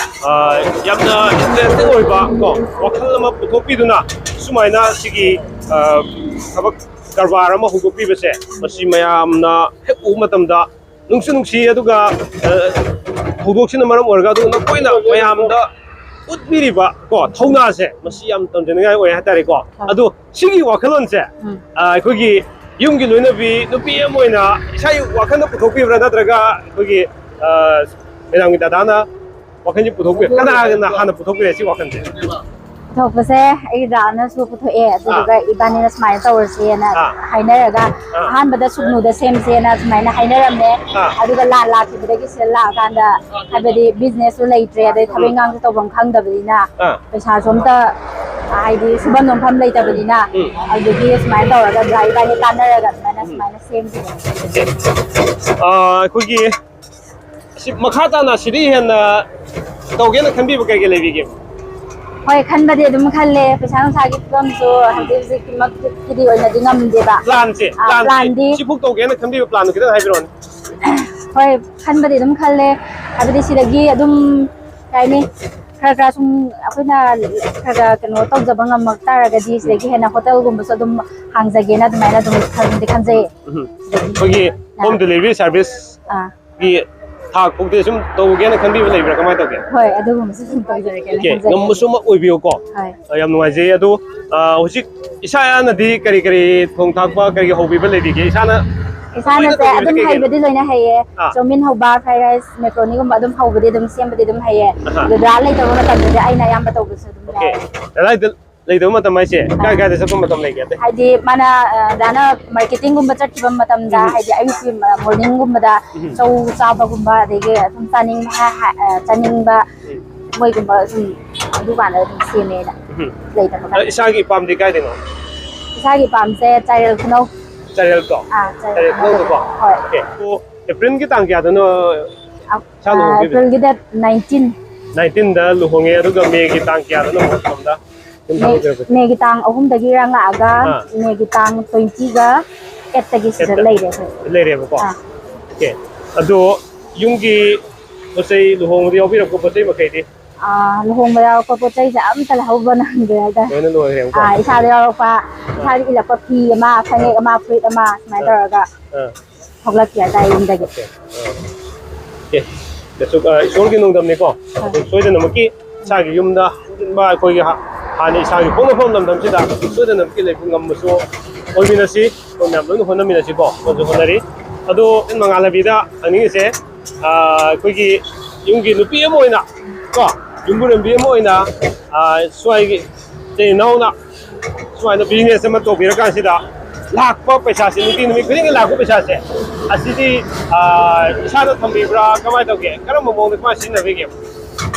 ꯑ, ꯌꯥꯝꯅ interesting ꯑꯣꯏꯕ ꯀꯣ, ꯋꯥꯈꯜ ꯑꯃ ꯄꯨꯊꯣꯛꯄꯤꯗꯨꯅ ꯁꯨꯃꯥꯏꯅ ꯁꯤꯒꯤ, ꯑ, ꯊꯕꯛ ꯀꯔꯕꯥꯔ ꯑꯃ ꯍꯧꯗꯣꯛꯄꯤꯕꯁꯦ, ꯃꯁꯤ ꯃꯌꯥꯝꯅ ꯍꯦꯛ ꯎꯕ ꯃꯇꯝꯗ ꯅꯨꯡꯁꯨ ꯅꯨꯡꯁꯤ, ꯑꯗꯨꯒ, ꯑ, ꯊꯧꯗꯣꯛꯁꯤꯅ ꯃꯔꯝ ꯑꯣꯏꯔꯒ ꯑꯗꯨ ꯅꯈꯣꯏꯅ ꯃꯌꯥꯝꯗ ꯎꯠꯄꯤꯔꯤꯕ ꯀꯣ ꯊꯧꯅꯥꯁꯦ ꯃꯁꯤ ꯌꯥꯝ ꯇꯝꯖꯅꯤꯡꯉꯥꯏ ꯑꯣꯏ ꯍꯥꯏꯇꯥꯔꯦꯀꯣ꯫ ꯑꯗꯣ ꯁꯤꯒꯤ ꯋꯥꯈꯜꯂꯣꯟꯁꯦ, ꯎꯝ꯫ ꯑ, ꯑꯩꯈꯣꯏꯒꯤ ꯌꯨꯝꯒꯤ ꯂꯣꯏꯅꯕꯤ ꯅꯨꯄꯤ ꯑꯃ ꯑꯣꯏꯅ ꯏꯁꯥꯒꯤ ꯋꯥꯈꯜꯗ ꯄꯨꯊꯣꯛꯄꯤꯕ꯭ꯔꯥ, ꯅꯠꯇ꯭ꯔꯒ ꯑꯩꯈꯣꯏꯒꯤ, ꯑ, ꯃꯦꯗꯥꯝꯒꯤ ꯗꯗꯥꯅ ꯋꯥꯈꯜꯁꯦ ꯄꯨꯊꯣꯛꯄꯤꯔꯦ? ꯀꯅꯥꯅ ꯍꯥꯟꯅ ꯄꯨꯊꯣꯛꯄꯤꯔꯦ ꯁꯤ ꯋꯥꯈꯜꯁꯦ? ꯄꯨꯊꯣꯛꯄꯁꯦ ꯑꯩꯒꯤ ꯗꯗꯥꯅꯁꯨ ꯄꯨꯊꯣꯛꯑꯦ, ꯑꯗꯨꯗꯨꯒ ꯑꯥ꯫ ꯏꯕꯥꯅꯤꯅ ꯁꯨꯃꯥꯏꯅ ꯇꯧꯔꯁꯦꯅ ꯑꯥ꯫ ꯍꯥꯏꯅꯔꯒ, ꯑꯥ꯫ ꯑꯍꯥꯟꯕꯗ ꯁꯨꯛꯅꯨꯗ ꯁꯦꯝꯁꯦꯅ ꯁꯨꯃꯥꯏꯅ ꯍꯥꯏꯅꯔꯝꯃꯦ꯫ ꯑꯥ꯫ ꯑꯗꯨꯒ ꯂꯥꯟ ꯂꯥꯛꯈꯤꯕꯗꯒꯤ ꯁꯤꯗ ꯂꯥꯛꯑꯀꯥꯟꯗ, ꯍꯥꯏꯕꯗꯤ ꯕꯤꯖꯤꯅꯦꯁꯁꯨ ꯂꯩꯇ꯭ꯔꯦ, ꯑꯗꯩ ꯊꯕꯛ ꯎꯝ꯫ ꯏꯪꯈꯥꯡꯁꯨ ꯇꯧꯐꯝ ꯈꯪꯗꯕꯅꯤꯅ, ꯑꯥ꯫ ꯄꯩꯁꯥꯁꯨ ꯑꯝꯇ, ꯍꯥꯏꯗꯤ, ꯁꯨꯐꯝ ꯅꯣꯝꯐꯝ ꯂꯩꯇꯕꯅꯤꯅ, ꯎꯝ꯫ ꯑꯗꯨꯗꯒꯤ ꯁꯨꯃꯥꯏꯅ ꯇꯧꯔꯒ ꯗꯗꯥ ꯏꯕꯥꯅꯤ ꯇꯥꯟꯅꯔꯒ ꯑꯗꯨꯃꯥꯏꯅ ꯎꯝ꯫ ꯁꯨꯃꯥꯏꯅ ꯁꯦꯝꯈꯤꯕꯅꯦ꯫ ꯑꯥ, ꯑꯩꯈꯣꯏꯒꯤ ꯁꯤ ꯃꯈꯥ ꯇꯥꯅ ꯁꯤꯗꯤ ꯍꯦꯟꯅ ꯇꯧꯒꯦꯅ ꯈꯟꯕꯤꯕ ꯀꯩ ꯀꯩ ꯂꯩꯕꯤꯒꯦ? ꯍꯣꯏ, ꯈꯟꯕꯗꯤ ꯑꯗꯨꯝ ꯈꯜꯂꯦ꯫ ꯄꯩꯁꯥ ꯅꯨꯡꯁꯥꯒꯤ ꯐꯤꯕꯝꯁꯨ ꯍꯧꯖꯤꯛ ꯍꯧꯖꯤꯛꯃꯛꯀꯤꯗꯤ ꯑꯣꯏꯅꯗꯤ ꯉꯝꯗꯦꯕ꯫ ꯄ꯭ꯂꯥꯟꯁꯦ, ꯑꯥ, ꯄ꯭ꯂꯥꯟꯁꯦ, ꯄ꯭ꯂꯥꯟꯗꯤ ꯁꯤꯕꯨꯛ ꯇꯧꯒꯦꯅ ꯈꯟꯕꯤꯕ ꯄ꯭ꯂꯥꯟꯗꯣ ꯈꯤꯇꯪ ꯍꯥꯏꯕꯤꯔꯛꯑꯣꯅꯦ꯫ ꯍꯣꯏ, ꯈꯟꯕꯗꯤ ꯑꯗꯨꯝ ꯈꯜꯂꯦ꯫ ꯍꯥꯏꯕꯗꯤ ꯁꯤꯗꯒꯤ ꯑꯗꯨꯝ, ꯀꯩ ꯍꯥꯏꯅꯤ, ꯈꯔ ꯈꯔ ꯁꯨꯝ ꯑꯩꯈꯣꯏꯅ ꯈꯔ ꯈꯔ ꯀꯩꯅꯣ ꯇꯧꯖꯕ ꯉꯝꯃꯛ ꯇꯥꯔꯒꯗꯤ ꯁꯤꯗꯒꯤ ꯍꯦꯟꯅ ꯍꯣꯇꯦꯜꯒꯨꯝꯕꯁꯨ ꯑꯗꯨꯝ ꯍꯥꯡꯖꯒꯦꯅ ꯑꯗꯨꯃꯥꯏꯅ ꯑꯗꯨꯝ ꯈꯟꯗꯤ ꯈꯟꯖꯩꯌꯦ꯫ ꯎꯝ꯫ ꯑꯩꯈꯣꯏꯒꯤ ꯑꯥ꯫ Home delivery service ꯑꯥ꯫ ꯒꯤ ꯊꯥꯛ ꯐꯥꯎꯗꯤ ꯁꯨꯝ ꯇꯧꯒꯦꯅ ꯈꯟꯕꯤꯕ ꯂꯩꯕ꯭ꯔꯥ? ꯀꯃꯥꯏꯅ ꯇꯧꯒꯦ? ꯍꯣꯏ, ꯑꯗꯨꯒꯨꯝꯕꯁꯨ ꯁꯨꯝ ꯇꯧꯖꯔꯒꯦꯅ ꯑꯣꯀꯦ, ꯈꯟꯖꯩ꯫ ꯉꯝꯕꯁꯨ ꯑꯃ ꯑꯣꯏꯕꯤꯌꯨꯀꯣ꯫ ꯍꯣꯏ꯫ ꯑ, ꯌꯥꯝ ꯅꯨꯡꯉꯥꯏꯖꯩ꯫ ꯑꯗꯣ, ꯑ, ꯍꯧꯖꯤꯛ ꯏꯁꯥꯅꯗꯤ ꯀꯔꯤ ꯀꯔꯤ ꯊꯣꯡ ꯊꯥꯛꯄ, ꯀꯔꯤ ꯍꯧꯕꯤꯕ ꯂꯩꯕꯤꯒꯦ? ꯏꯁꯥꯅ ꯏꯁꯥꯅꯁꯦ ꯇꯧꯕꯤꯕ ꯑꯗꯨꯝ ꯀꯩ ꯀꯩꯅꯣ? ꯍꯩꯕꯗꯤ ꯂꯣꯏꯅ ꯍꯩꯌꯦ꯫ ꯑꯥ꯫ ꯆꯧꯃꯤꯟ ꯍꯧꯕ, fried rice, macaroniꯒꯨꯝꯕ ꯑꯗꯨꯝ ꯍꯧꯕꯗꯤ ꯑꯗꯨꯝ ꯁꯦꯝꯕꯗꯤ ꯑꯗꯨꯝ ꯍꯩꯌꯦ꯫ ꯑꯍꯥ꯫ ꯑꯗꯨ ꯗꯗꯥ ꯂꯩꯇꯕ ꯃꯇꯝꯗꯗꯤ ꯑꯩꯅ ꯑꯌꯥꯝꯕ ꯇꯧꯕꯁꯨ ꯑꯗꯨꯝ ꯑꯣꯀꯦ꯫ ꯌꯥꯏ꯫ ꯗꯗꯥ ꯂꯩꯇ-, ꯂꯩꯇꯕ ꯃꯇꯝ ꯍꯥꯏꯁꯦ ꯀꯥꯏ ꯑꯥ꯫ ꯀꯥꯏꯗ ꯆꯠꯄ ꯃꯇꯝ ꯂꯩꯒꯦ ꯑꯇꯩ? ꯍꯥꯏꯗꯤ ꯃꯥꯅ, ꯑ, ꯗꯗꯥꯅ marketingꯒꯨꯝꯕ ꯆꯠꯈꯤꯕ ꯃꯇꯝꯗ, ꯎꯝ꯫ ꯍꯥꯏꯗꯤ ꯑꯌꯨꯛꯀꯤ ꯃ-, morningꯒꯨꯝꯕꯗ ꯎꯝ꯫ ꯆꯧ ꯆꯥꯕꯒꯨꯝꯕ, ꯑꯗꯒꯤ ꯑꯗꯨꯝ ꯆꯥꯅꯤꯡꯕ ꯍꯥ-, ꯍꯥ-, ꯑ, ꯆꯥꯅꯤꯡꯕ ꯎꯝ꯫ ꯃꯣꯏꯒꯨꯝꯕ ꯁꯨꯝ ꯑꯗꯨꯀꯥꯟꯗ ꯑꯗꯨꯝ ꯁꯦꯝꯃꯦꯅ ꯎꯝ꯫ ꯂꯩꯇꯕ ꯑ, ꯀꯥꯟꯗ꯫ ꯏꯁꯥꯒꯤ ꯏꯄꯥꯝꯗꯤ ꯀꯥꯏꯗꯩꯅꯣ? ꯏꯁꯥꯒꯤ ꯏꯄꯥꯝꯁꯦ ꯆꯥꯏꯔꯦꯜ ꯈꯨꯅꯧ꯫ ꯆꯥꯏꯔꯦꯜ ꯀꯣ? ꯑꯥ, ꯆꯥꯏꯔꯦꯜ ꯆꯥꯏꯔꯦꯜ ꯈꯨꯅꯧꯗꯀꯣ? ꯈꯨꯅꯧꯗꯀꯣ? ꯍꯣꯏ꯫ ꯑꯣꯀꯦ꯫ ꯑꯣ, Aprilꯒꯤ ꯇꯥꯡ ꯀꯌꯥꯗꯅꯣ ꯑ, ꯏꯁꯥ ꯑ, ꯂꯨꯍꯣꯡꯗꯣꯏꯁꯦ? Aprilꯒꯤ date nineteen꯫ Nineteenꯗ ꯂꯨꯍꯣꯡꯉꯦ, ꯑꯗꯨꯒ Mayꯒꯤ ꯇꯥꯡ ꯀꯌꯥꯗꯅꯣ ꯃꯍꯨꯔꯇꯝꯗ? ꯌꯨꯝ ꯃꯦ-, ꯊꯥꯗꯣꯛꯆꯔꯛꯄꯁꯦ꯫ Mayꯒꯤ ꯇꯥꯡ ꯑꯍꯨꯝꯗꯒꯤ ꯏꯔꯥꯡ ꯂꯥꯛꯑꯒ ꯑꯥ꯫ Mayꯒꯤ ꯇꯥꯡ twentyꯒ eightꯇꯒꯤ ꯁꯤꯗ eightꯇ ꯂꯩꯔꯦ ꯑꯩꯈꯣꯏ꯫ ꯂꯩꯔꯦꯕꯀꯣ? ꯑꯥ꯫ ꯑꯣꯀꯦ꯫ ꯑꯗꯣ ꯌꯨꯝꯒꯤ ꯄꯣꯠ ꯆꯩ, ꯂꯨꯍꯣꯡꯕꯗ ꯌꯥꯎꯕꯤꯔꯛꯄ ꯄꯣꯠ ꯆꯩ ꯃꯈꯩꯗꯤ? ꯑꯥ, ꯂꯨꯍꯣꯡꯕ ꯌꯥꯎꯔꯛꯄ ꯄꯣꯠ ꯆꯩꯁꯦ ꯑꯝꯇ ꯂꯧꯍꯧꯕ ꯅꯪꯗ꯭ꯔꯦ ꯍꯥꯏꯇꯥꯔꯦ꯫ ꯂꯣꯏꯅ ꯂꯣꯏꯈ꯭ꯔꯦꯕꯀꯣ? ꯑꯥ, ꯏꯁꯥꯗ ꯌꯥꯎꯔꯛꯄ, ꯑꯥ꯫ ꯏꯁꯥꯗ ꯏꯜꯂꯛꯄ ꯐꯤ ꯑꯃ, ꯐꯅꯦꯛ ꯑꯥ꯫ ꯑꯃ, ꯐꯨꯔꯤꯠ ꯑꯃ, ꯁꯨꯃꯥꯏꯅ ꯑꯥ꯫ ꯇꯧꯔꯒ ꯑꯥ꯫ ꯊꯣꯛꯂꯛꯈꯤ ꯍꯥꯏꯇꯥꯔꯦ ꯌꯨꯝꯗꯒꯤ꯫ ꯑꯣꯀꯦ꯫ ꯑꯥ꯫ ꯑꯣꯀꯦ꯫ ꯀꯩꯁꯨ, ꯑꯥ, ꯏꯁꯣꯔꯒꯤ ꯅꯣꯡꯗꯝꯅꯤꯀꯣ꯫ ꯑꯥ꯫ ꯑꯗꯨ ꯁꯣꯏꯗꯅꯃꯛꯀꯤ ꯏꯁꯥꯒꯤ ꯌꯨꯝꯗ ꯍꯟꯖꯤꯟꯕ, ꯑꯩꯈꯣꯏꯒꯤ ꯍꯥ-, ꯍꯥꯟꯅ ꯏꯁꯥꯒꯤ ꯄꯣꯛꯅꯐꯝ ꯂꯝꯗꯝꯁꯤꯗ ꯁꯣꯏꯗꯅꯃꯛꯀꯤ ꯂꯩꯕ ꯉꯝꯕꯁꯨ ꯑꯣꯏꯃꯤꯟꯅꯁꯤ꯫ ꯑꯩꯈꯣꯏ ꯃꯌꯥꯝ ꯂꯣꯏꯅ ꯍꯣꯠꯅꯃꯤꯟꯅꯁꯤꯀꯣ꯫ ꯍꯣꯠꯁꯨ ꯍꯣꯠꯅꯔꯤ꯫ ꯑꯗꯣ ꯃꯉꯥꯜꯂꯩꯕꯤꯗ ꯍꯪꯅꯤꯡꯉꯤꯁꯦ, ꯑꯥ, ꯑꯩꯈꯣꯏꯒꯤ ꯌꯨꯝꯒꯤ ꯅꯨꯄꯤ ꯑꯃ ꯑꯣꯏꯅ ꯀꯣ, ꯌꯨꯝꯕꯨꯔꯦꯝꯕꯤ ꯑꯃ ꯑꯣꯏꯅ, ꯑꯥ, ꯁ꯭ꯋꯥꯏꯒꯤ ꯏꯆꯤꯟ ꯏꯅꯥꯎꯅ ꯁꯨꯃꯥꯏꯅ business ꯑꯃ ꯇꯧꯕꯤꯔꯀꯥꯟꯁꯤꯗ ꯂꯥꯛꯄ ꯄꯩꯁꯥꯁꯦ, ꯅꯨꯡꯇꯤ ꯅꯨꯃꯤꯠ ꯈꯨꯗꯤꯡꯒꯤ ꯂꯥꯛꯄ ꯄꯩꯁꯥꯁꯦ, ꯑꯁꯤꯗꯤ, ꯑꯥ, ꯏꯁꯥꯗ ꯊꯝꯕꯤꯕ꯭ꯔꯥ, ꯀꯃꯥꯏꯅ ꯇꯧꯒꯦ? ꯀꯔꯝꯕ ꯃꯑꯣꯡꯗ ꯀꯃꯥꯏꯅ ꯁꯤꯖꯤꯟꯅꯕꯤꯒꯦ?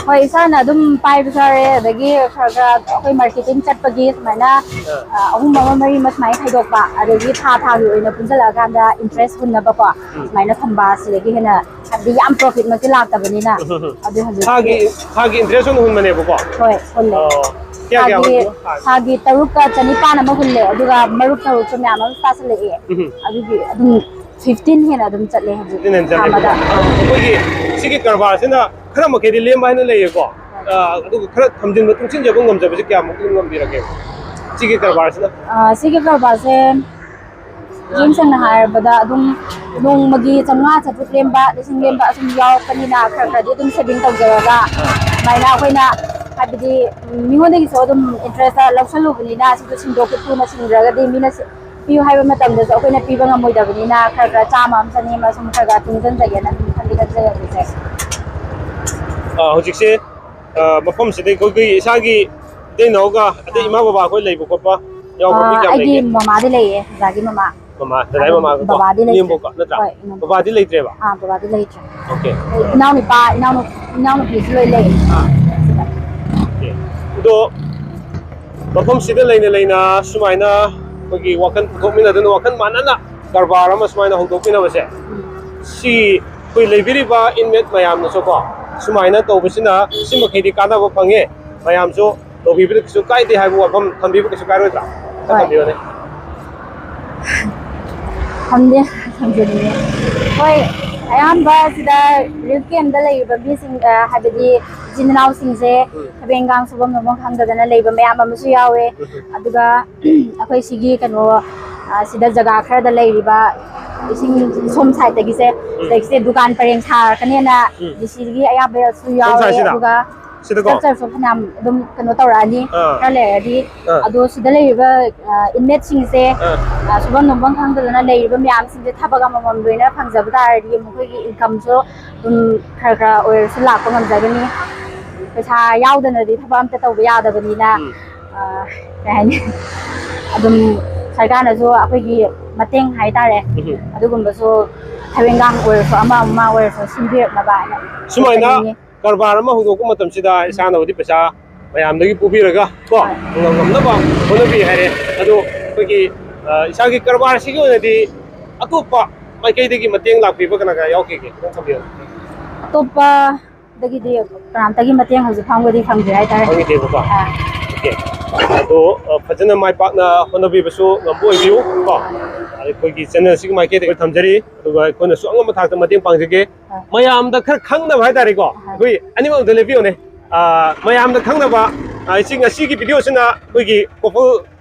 ꯍꯣꯏ, ꯏꯁꯥꯅ ꯑꯗꯨꯝ ꯄꯥꯏꯕꯁꯨ ꯌꯥꯎꯔꯦ, ꯑꯗꯒꯤ ꯈꯔ ꯈꯔ ꯑꯩꯈꯣꯏ marketing ꯆꯠꯄꯒꯤ ꯁꯨꯃꯥꯏꯅ, ꯑꯥ꯫ ꯑꯥ, ꯑꯍꯨꯝ ꯑꯃ, ꯃꯔꯤ ꯑꯃ ꯁꯨꯃꯥꯏꯅ ꯈꯥꯏꯗꯣꯛꯄ, ꯑꯗꯒꯤ ꯊꯥ ꯊꯥꯒꯤ ꯑꯣꯏꯅ ꯄꯨꯟꯁꯤꯜꯂꯛꯑꯀꯥꯟꯗ interest ꯍꯨꯟꯅꯕꯀꯣ, ꯎꯝ꯫ ꯁꯨꯃꯥꯏꯅ ꯊꯝꯕ, ꯁꯤꯗꯒꯤ ꯍꯦꯟꯅ ꯍꯥꯏꯕꯗꯤ ꯌꯥꯝ profit ꯃꯛꯇꯤ ꯂꯥꯛꯇꯕꯅꯤꯅ꯫ ꯎꯝ, ꯎꯝ, ꯎꯝ꯫ ꯑꯗꯨ ꯍꯧꯖꯤꯛꯇꯤ ꯊꯥꯒꯤ, ꯊꯥꯒꯤ interest ꯑꯣꯏꯅ ꯍꯨꯟꯕꯅꯦꯕꯀꯣ? ꯍꯣꯏ, ꯍꯨꯜꯂꯦ꯫ ꯑꯣ꯫ ꯀꯌꯥ ꯀꯌꯥ ꯊꯥꯒꯤ, ꯍꯨꯟꯕꯅꯣ? ꯊꯥꯒꯤ ꯇꯔꯨꯛꯀ ꯆꯅꯤꯄꯥꯟ ꯑꯃ ꯍꯨꯜꯂꯦ, ꯑꯗꯨꯒ ꯃꯔꯨꯞ ꯊꯔꯨꯞꯁꯨ ꯃꯌꯥꯝ ꯑꯃ ꯇꯥꯁꯜꯂꯛꯑꯦ꯫ ꯎꯝ꯫ ꯑꯗꯨꯒꯤ ꯑꯗꯨꯝ fifteen ꯍꯦꯟꯅ ꯑꯗꯨꯝ ꯆꯠꯂꯦ ꯍꯧꯖꯤꯛ fifteen ꯍꯦꯟꯅ ꯊꯥ ꯆꯠꯂꯦ꯫ ꯑꯃꯗ꯫ ꯑꯩꯈꯣꯏꯒꯤ ꯁꯤꯒꯤ ꯀꯔꯕꯥꯔꯁꯤꯅ ꯈꯔ ꯃꯈꯩꯗꯤ ꯂꯦꯝꯕ ꯍꯥꯏꯅ ꯂꯩꯌꯦꯀꯣ꯫ ꯑ, ꯑꯗꯨꯒ ꯈꯔ ꯊꯝꯖꯤꯟꯕ, ꯇꯨꯡꯁꯤꯟꯖꯕ ꯉꯝꯖꯕꯁꯦ ꯀꯌꯥꯃꯨꯛꯇꯤ ꯉꯝꯕꯤꯔꯒꯦ ꯁꯤꯒꯤ ꯀꯔꯕꯥꯔꯁꯤꯅ? ꯑ, ꯁꯤꯒꯤ ꯀꯔꯕꯥꯔꯁꯦ ꯏꯆꯝ ꯁꯦꯡꯅ ꯍꯥꯏꯔꯕꯗ ꯑꯗꯨꯝ ꯅꯣꯡꯃꯒꯤ ꯆꯥꯝꯃꯉꯥ ꯆꯥꯇ꯭ꯔꯨꯛ ꯂꯦꯝꯕ, ꯂꯤꯁꯤꯡ ꯂꯦꯝꯕ ꯑꯁꯨꯝ ꯌꯥꯎꯔꯛꯄꯅꯤꯅ ꯈꯔ ꯈꯔꯗꯤ ꯑꯗꯨꯝ saving ꯇꯧꯖꯔꯒ ꯑꯗꯨꯃꯥꯏꯅ ꯑꯩꯈꯣꯏꯅ ꯍꯥꯏꯕꯗꯤ ꯃꯤꯉꯣꯟꯗꯒꯤꯁꯨ ꯑꯗꯨꯝ interest ꯂꯧꯁꯜꯂꯨꯕꯅꯤꯅ ꯁꯤꯁꯨ ꯁꯤꯡꯗꯣꯛ ꯊꯨꯅ ꯁꯤꯡꯗ꯭ꯔꯒꯗꯤ ꯃꯤꯅ ꯁꯤ-, ꯄꯤꯌꯨ ꯍꯥꯏꯕ ꯃꯇꯝꯗꯁꯨ ꯑꯩꯈꯣꯏꯅ ꯄꯤꯕ ꯉꯝꯃꯣꯏꯗꯕꯅꯤꯅ ꯈꯔ ꯈꯔ ꯆꯥꯝꯃ ꯑꯃ ꯆꯅꯤ ꯑꯃ ꯁꯨꯝ ꯈꯔ ꯈꯔ ꯇꯨꯡꯁꯤꯟꯖꯒꯦꯅ ꯑꯗꯨꯝ ꯈꯟꯗꯤ ꯈꯟꯖꯩ ꯍꯧꯖꯤꯛꯁꯦ꯫ ꯑ, ꯍꯧꯖꯤꯛꯁꯦ, ꯑ, ꯃꯐꯝꯁꯤꯗ ꯑꯩꯈꯣꯏꯒꯤ ꯏꯁꯥꯒꯤ ꯏꯇꯩꯅꯥꯎꯒ ꯑꯇꯩ ꯏꯃꯥ ꯕꯕꯥ ꯑꯩꯈꯣꯏ ꯂꯩꯕ ꯈꯣꯠꯄ ꯌꯥꯎꯕ꯭ꯔꯣ? ꯃꯤ ꯑ, ꯀꯌꯥꯝ ꯑꯩꯒꯤ ꯂꯩꯒꯦ? ꯃꯃꯥꯗꯤ ꯂꯩꯌꯦ, ꯑꯣꯖꯥꯒꯤ ꯃꯃꯥ꯫ ꯃꯃꯥ, ꯗꯗꯥꯏ ꯑꯗꯣ ꯃꯃꯥꯒ ꯀꯣ? ꯕꯕꯥꯗꯤ ꯂꯩꯇ꯭ꯔꯦ꯫ ꯅꯦꯝꯕꯣꯛꯀ ꯅꯠꯇ꯭ꯔꯥ? ꯍꯣꯏ, ꯏꯅꯦꯝꯕꯣꯛ꯫ ꯕꯕꯥꯗꯤ ꯂꯩꯇ꯭ꯔꯦꯕ? ꯑꯥ, ꯕꯕꯥꯗꯤ ꯂꯩꯇ꯭ꯔꯦ꯫ Okay꯫ ꯏꯅꯥꯎꯅꯨꯄꯥ, ꯏꯅꯥꯎꯅꯨ-, ꯏꯅꯥꯎꯅꯨꯄꯤꯁꯨ ꯂꯣꯏ ꯂꯩ꯫ ꯑꯥ꯫ Okay꯫ ꯑꯗꯣ ꯃꯐꯝꯁꯤꯗ ꯂꯩꯅ ꯂꯩꯅ ꯁꯨꯃꯥꯏꯅ ꯑꯩꯈꯣꯏꯒꯤ ꯋꯥꯈꯜ ꯄꯨꯊꯣꯛꯃꯤꯟꯅꯗꯨꯅ, ꯋꯥꯈꯜ ꯃꯥꯟꯅꯅ ꯀꯔꯕꯥꯔ ꯑꯃ ꯁꯨꯃꯥꯏꯅ ꯍꯧꯗꯣꯛꯃꯤꯟꯅꯕꯁꯦ, ꯎꯝ꯫ ꯁꯤ ꯑꯩꯈꯣꯏ ꯂꯩꯕꯤꯔꯤꯕ inmate ꯃꯌꯥꯝꯅꯁꯨꯀꯣ ꯁꯨꯃꯥꯏꯅ ꯇꯧꯕꯁꯤꯅ ꯁꯤꯃꯈꯩꯗꯤ ꯀꯥꯟꯅꯕ ꯐꯪꯉꯦ꯫ ꯃꯌꯥꯝꯁꯨ ꯇꯧꯕꯤꯕꯗ ꯀꯩꯁꯨ ꯀꯥꯏꯗꯦ ꯍꯥꯏꯕ ꯋꯥꯐꯝ ꯊꯝꯕꯤꯕ ꯀꯩꯁꯨ ꯀꯥꯏꯔꯣꯏꯗ꯭ꯔꯥ? ꯍꯣꯏ꯫ ꯊꯝꯕꯤꯌꯨꯅꯦ꯫ ꯊꯝꯗꯦ, ꯊꯝꯖꯅꯤꯡꯉꯦ꯫ ꯍꯣꯏ, ꯑꯌꯥꯝꯕ ꯁꯤꯗ relief camp ꯇ ꯂꯩꯔꯤꯕ ꯃꯤꯁꯤꯡ, ꯑ, ꯍꯥꯏꯕꯗꯤ ꯎꯝ꯫ ꯏꯆꯤꯟ ꯏꯅꯥꯎꯁꯤꯡꯁꯦ ꯎꯝ꯫ ꯊꯕꯛ ꯏꯟꯈꯥꯡ ꯁꯨꯐꯝ ꯅꯣꯝꯐꯝ ꯈꯪꯗꯗꯅ ꯂꯩꯕ ꯃꯌꯥꯝ ꯑꯃꯁꯨ ꯌꯥꯎꯋꯦ꯫ ꯎꯝ꯫ ꯑꯗꯨꯒ ꯑꯩꯈꯣꯏ ꯁꯤꯒꯤ ꯀꯩꯅꯣ, ꯑ, ꯁꯤꯗ ꯖꯒꯥ ꯈꯔꯗ ꯂꯩꯔꯤꯕ ꯏꯁꯤꯡ ꯁꯣꯝ side ꯇꯒꯤꯁꯦ, ꯎꯝ꯫ ꯁꯤꯗꯒꯤꯁꯦ ꯗꯨꯀꯥꯟ ꯄꯔꯦꯡ ꯁꯥꯔꯛꯀꯅꯦꯅ ꯎꯝ꯫ D C ꯒꯤ ꯑꯌꯥꯕꯁꯨ ꯁꯣꯝ ꯌꯥꯎꯔꯦ꯫ Side ꯁꯤꯗ? ꯑꯗꯨꯒ ꯁꯤꯗꯀꯣ? Structure ꯁꯨ ꯐꯅꯌꯥꯝ ꯑꯗꯨꯝ ꯀꯩꯅꯣ ꯇꯧꯔꯛꯑꯅꯤ꯫ ꯑꯥ. ꯈꯔ ꯂꯩꯔꯗꯤ꯫ ꯑꯥ. ꯑꯗꯣ ꯁꯤꯗ ꯂꯩꯔꯤꯕ, ꯑ, inmate ꯁꯤꯡꯁꯦ, ꯑꯥ. ꯑ, ꯁꯨꯐꯝ ꯅꯣꯝꯐꯝ ꯈꯪꯗꯗꯅ ꯂꯩꯔꯤꯕ ꯃꯌꯥꯝꯁꯤꯡꯁꯦ ꯊꯕꯛ ꯑꯃꯃꯝ ꯂꯣꯏꯅ ꯐꯪꯖꯕ ꯇꯥꯔꯗꯤ ꯃꯈꯣꯏꯒꯤ income ꯁꯨ ꯑꯗꯨꯝ ꯈꯔ ꯈꯔ ꯑꯣꯏꯔꯁꯨ ꯂꯥꯛꯄ ꯉꯝꯖꯒꯅꯤ꯫ ꯄꯩꯁꯥ ꯌꯥꯎꯗꯅꯗꯤ ꯊꯕꯛ ꯑꯝꯇ ꯇꯧꯕ ꯌꯥꯗꯕꯅꯤꯅ, ꯎꯝ. ꯑ, ꯀꯩ ꯍꯥꯏꯅꯤ? ꯑꯗꯨꯝ ꯁꯔꯀꯥꯔꯅꯁꯨ ꯑꯩꯈꯣꯏꯒꯤ ꯃꯇꯦꯡ ꯍꯥꯏꯇꯥꯔꯦ, ꯎꯝ. ꯑꯗꯨꯒꯨꯝꯕꯁꯨ ꯊꯕꯛ ꯏꯟꯈꯥꯡ ꯑꯣꯏꯔꯁꯨ ꯑꯃ ꯑꯃ ꯑꯣꯏꯔꯁꯨ ꯁꯤꯟꯕꯤꯔꯛꯅꯕ ꯍꯥꯏꯅ ꯁꯨꯃꯥꯏꯅ ꯍꯥꯏꯖꯅꯤꯡꯉꯤ꯫ ꯀꯔꯕꯥꯔ ꯑꯃ ꯍꯧꯗꯣꯛꯄ ꯃꯇꯝꯁꯤꯗ ꯏꯁꯥꯅꯕꯨꯗꯤ ꯄꯩꯁꯥ ꯃꯌꯥꯝꯗꯒꯤ ꯄꯨꯕꯤꯔꯒ ꯀꯣ, ꯍꯣꯏ. ꯉꯝ ꯉꯝꯅꯕ ꯍꯣꯠꯅꯕꯤ ꯍꯥꯏꯔꯦ꯫ ꯑꯗꯣ ꯑꯩꯈꯣꯏꯒꯤ, ꯑ, ꯏꯁꯥꯒꯤ ꯀꯔꯕꯥꯔꯁꯤꯒꯤ ꯑꯣꯏꯅꯗꯤ ꯑꯇꯣꯞꯄ ꯃꯥꯏꯀꯩꯗꯒꯤ ꯃꯇꯦꯡ ꯂꯥꯛꯄꯤꯕ ꯀꯅꯥ ꯀꯅꯥ ꯌꯥꯎꯈꯤꯒꯦ? ꯈꯤꯇꯪ ꯊꯝꯕꯤꯌꯨ꯫ ꯑꯇꯣꯞꯄꯗꯒꯤꯗꯤ ꯀꯅꯥꯝꯇꯒꯤ ꯃꯇꯦꯡ ꯍꯧꯖꯤꯛ ꯐꯥꯎꯕꯗꯤ ꯐꯪꯗ꯭ꯔꯤ ꯍꯥꯏꯇꯥꯔꯦ꯫ ꯐꯪꯈꯤꯗꯦꯕꯀꯣ? ꯑꯥ. ꯑꯣꯀꯦ꯫ ꯑꯗꯣ, ꯑ, ꯐꯖꯅ ꯃꯥꯏ ꯄꯥꯛꯅ ꯍꯣꯠꯅꯕꯤꯕꯁꯨ ꯉꯝꯕ ꯑꯣꯏꯕꯤꯌꯨ ꯀꯣ꯫ ꯑꯩꯈꯣꯏꯒꯤ channel ꯁꯤꯒꯤ ꯃꯥꯏꯀꯩꯗꯒꯤ ꯊꯝꯖꯔꯤ꯫ ꯑꯗꯨꯒ ꯑꯩꯈꯣꯏꯅꯁꯨ ꯑꯉꯝꯕ ꯊꯥꯛꯇ ꯃꯇꯦꯡ ꯄꯥꯡꯖꯒꯦ꯫ ꯑꯥ. ꯃꯌꯥꯝꯗ ꯈꯔ ꯈꯪꯅꯕ ꯍꯥꯏꯇꯥꯔꯦꯀꯣ꯫ ꯑꯥ. ꯑꯩꯈꯣꯏ ꯑꯅꯤꯃꯛ ꯑꯝꯇ ꯂꯦꯞꯄꯤꯌꯣꯅꯦ꯫ ꯑ, ꯃꯌꯥꯝꯗ ꯈꯪꯅꯕ, ꯑ, ꯁꯤ ꯉꯁꯤꯒꯤ video ꯁꯤꯅ ꯑꯩꯈꯣꯏꯒꯤ Koufal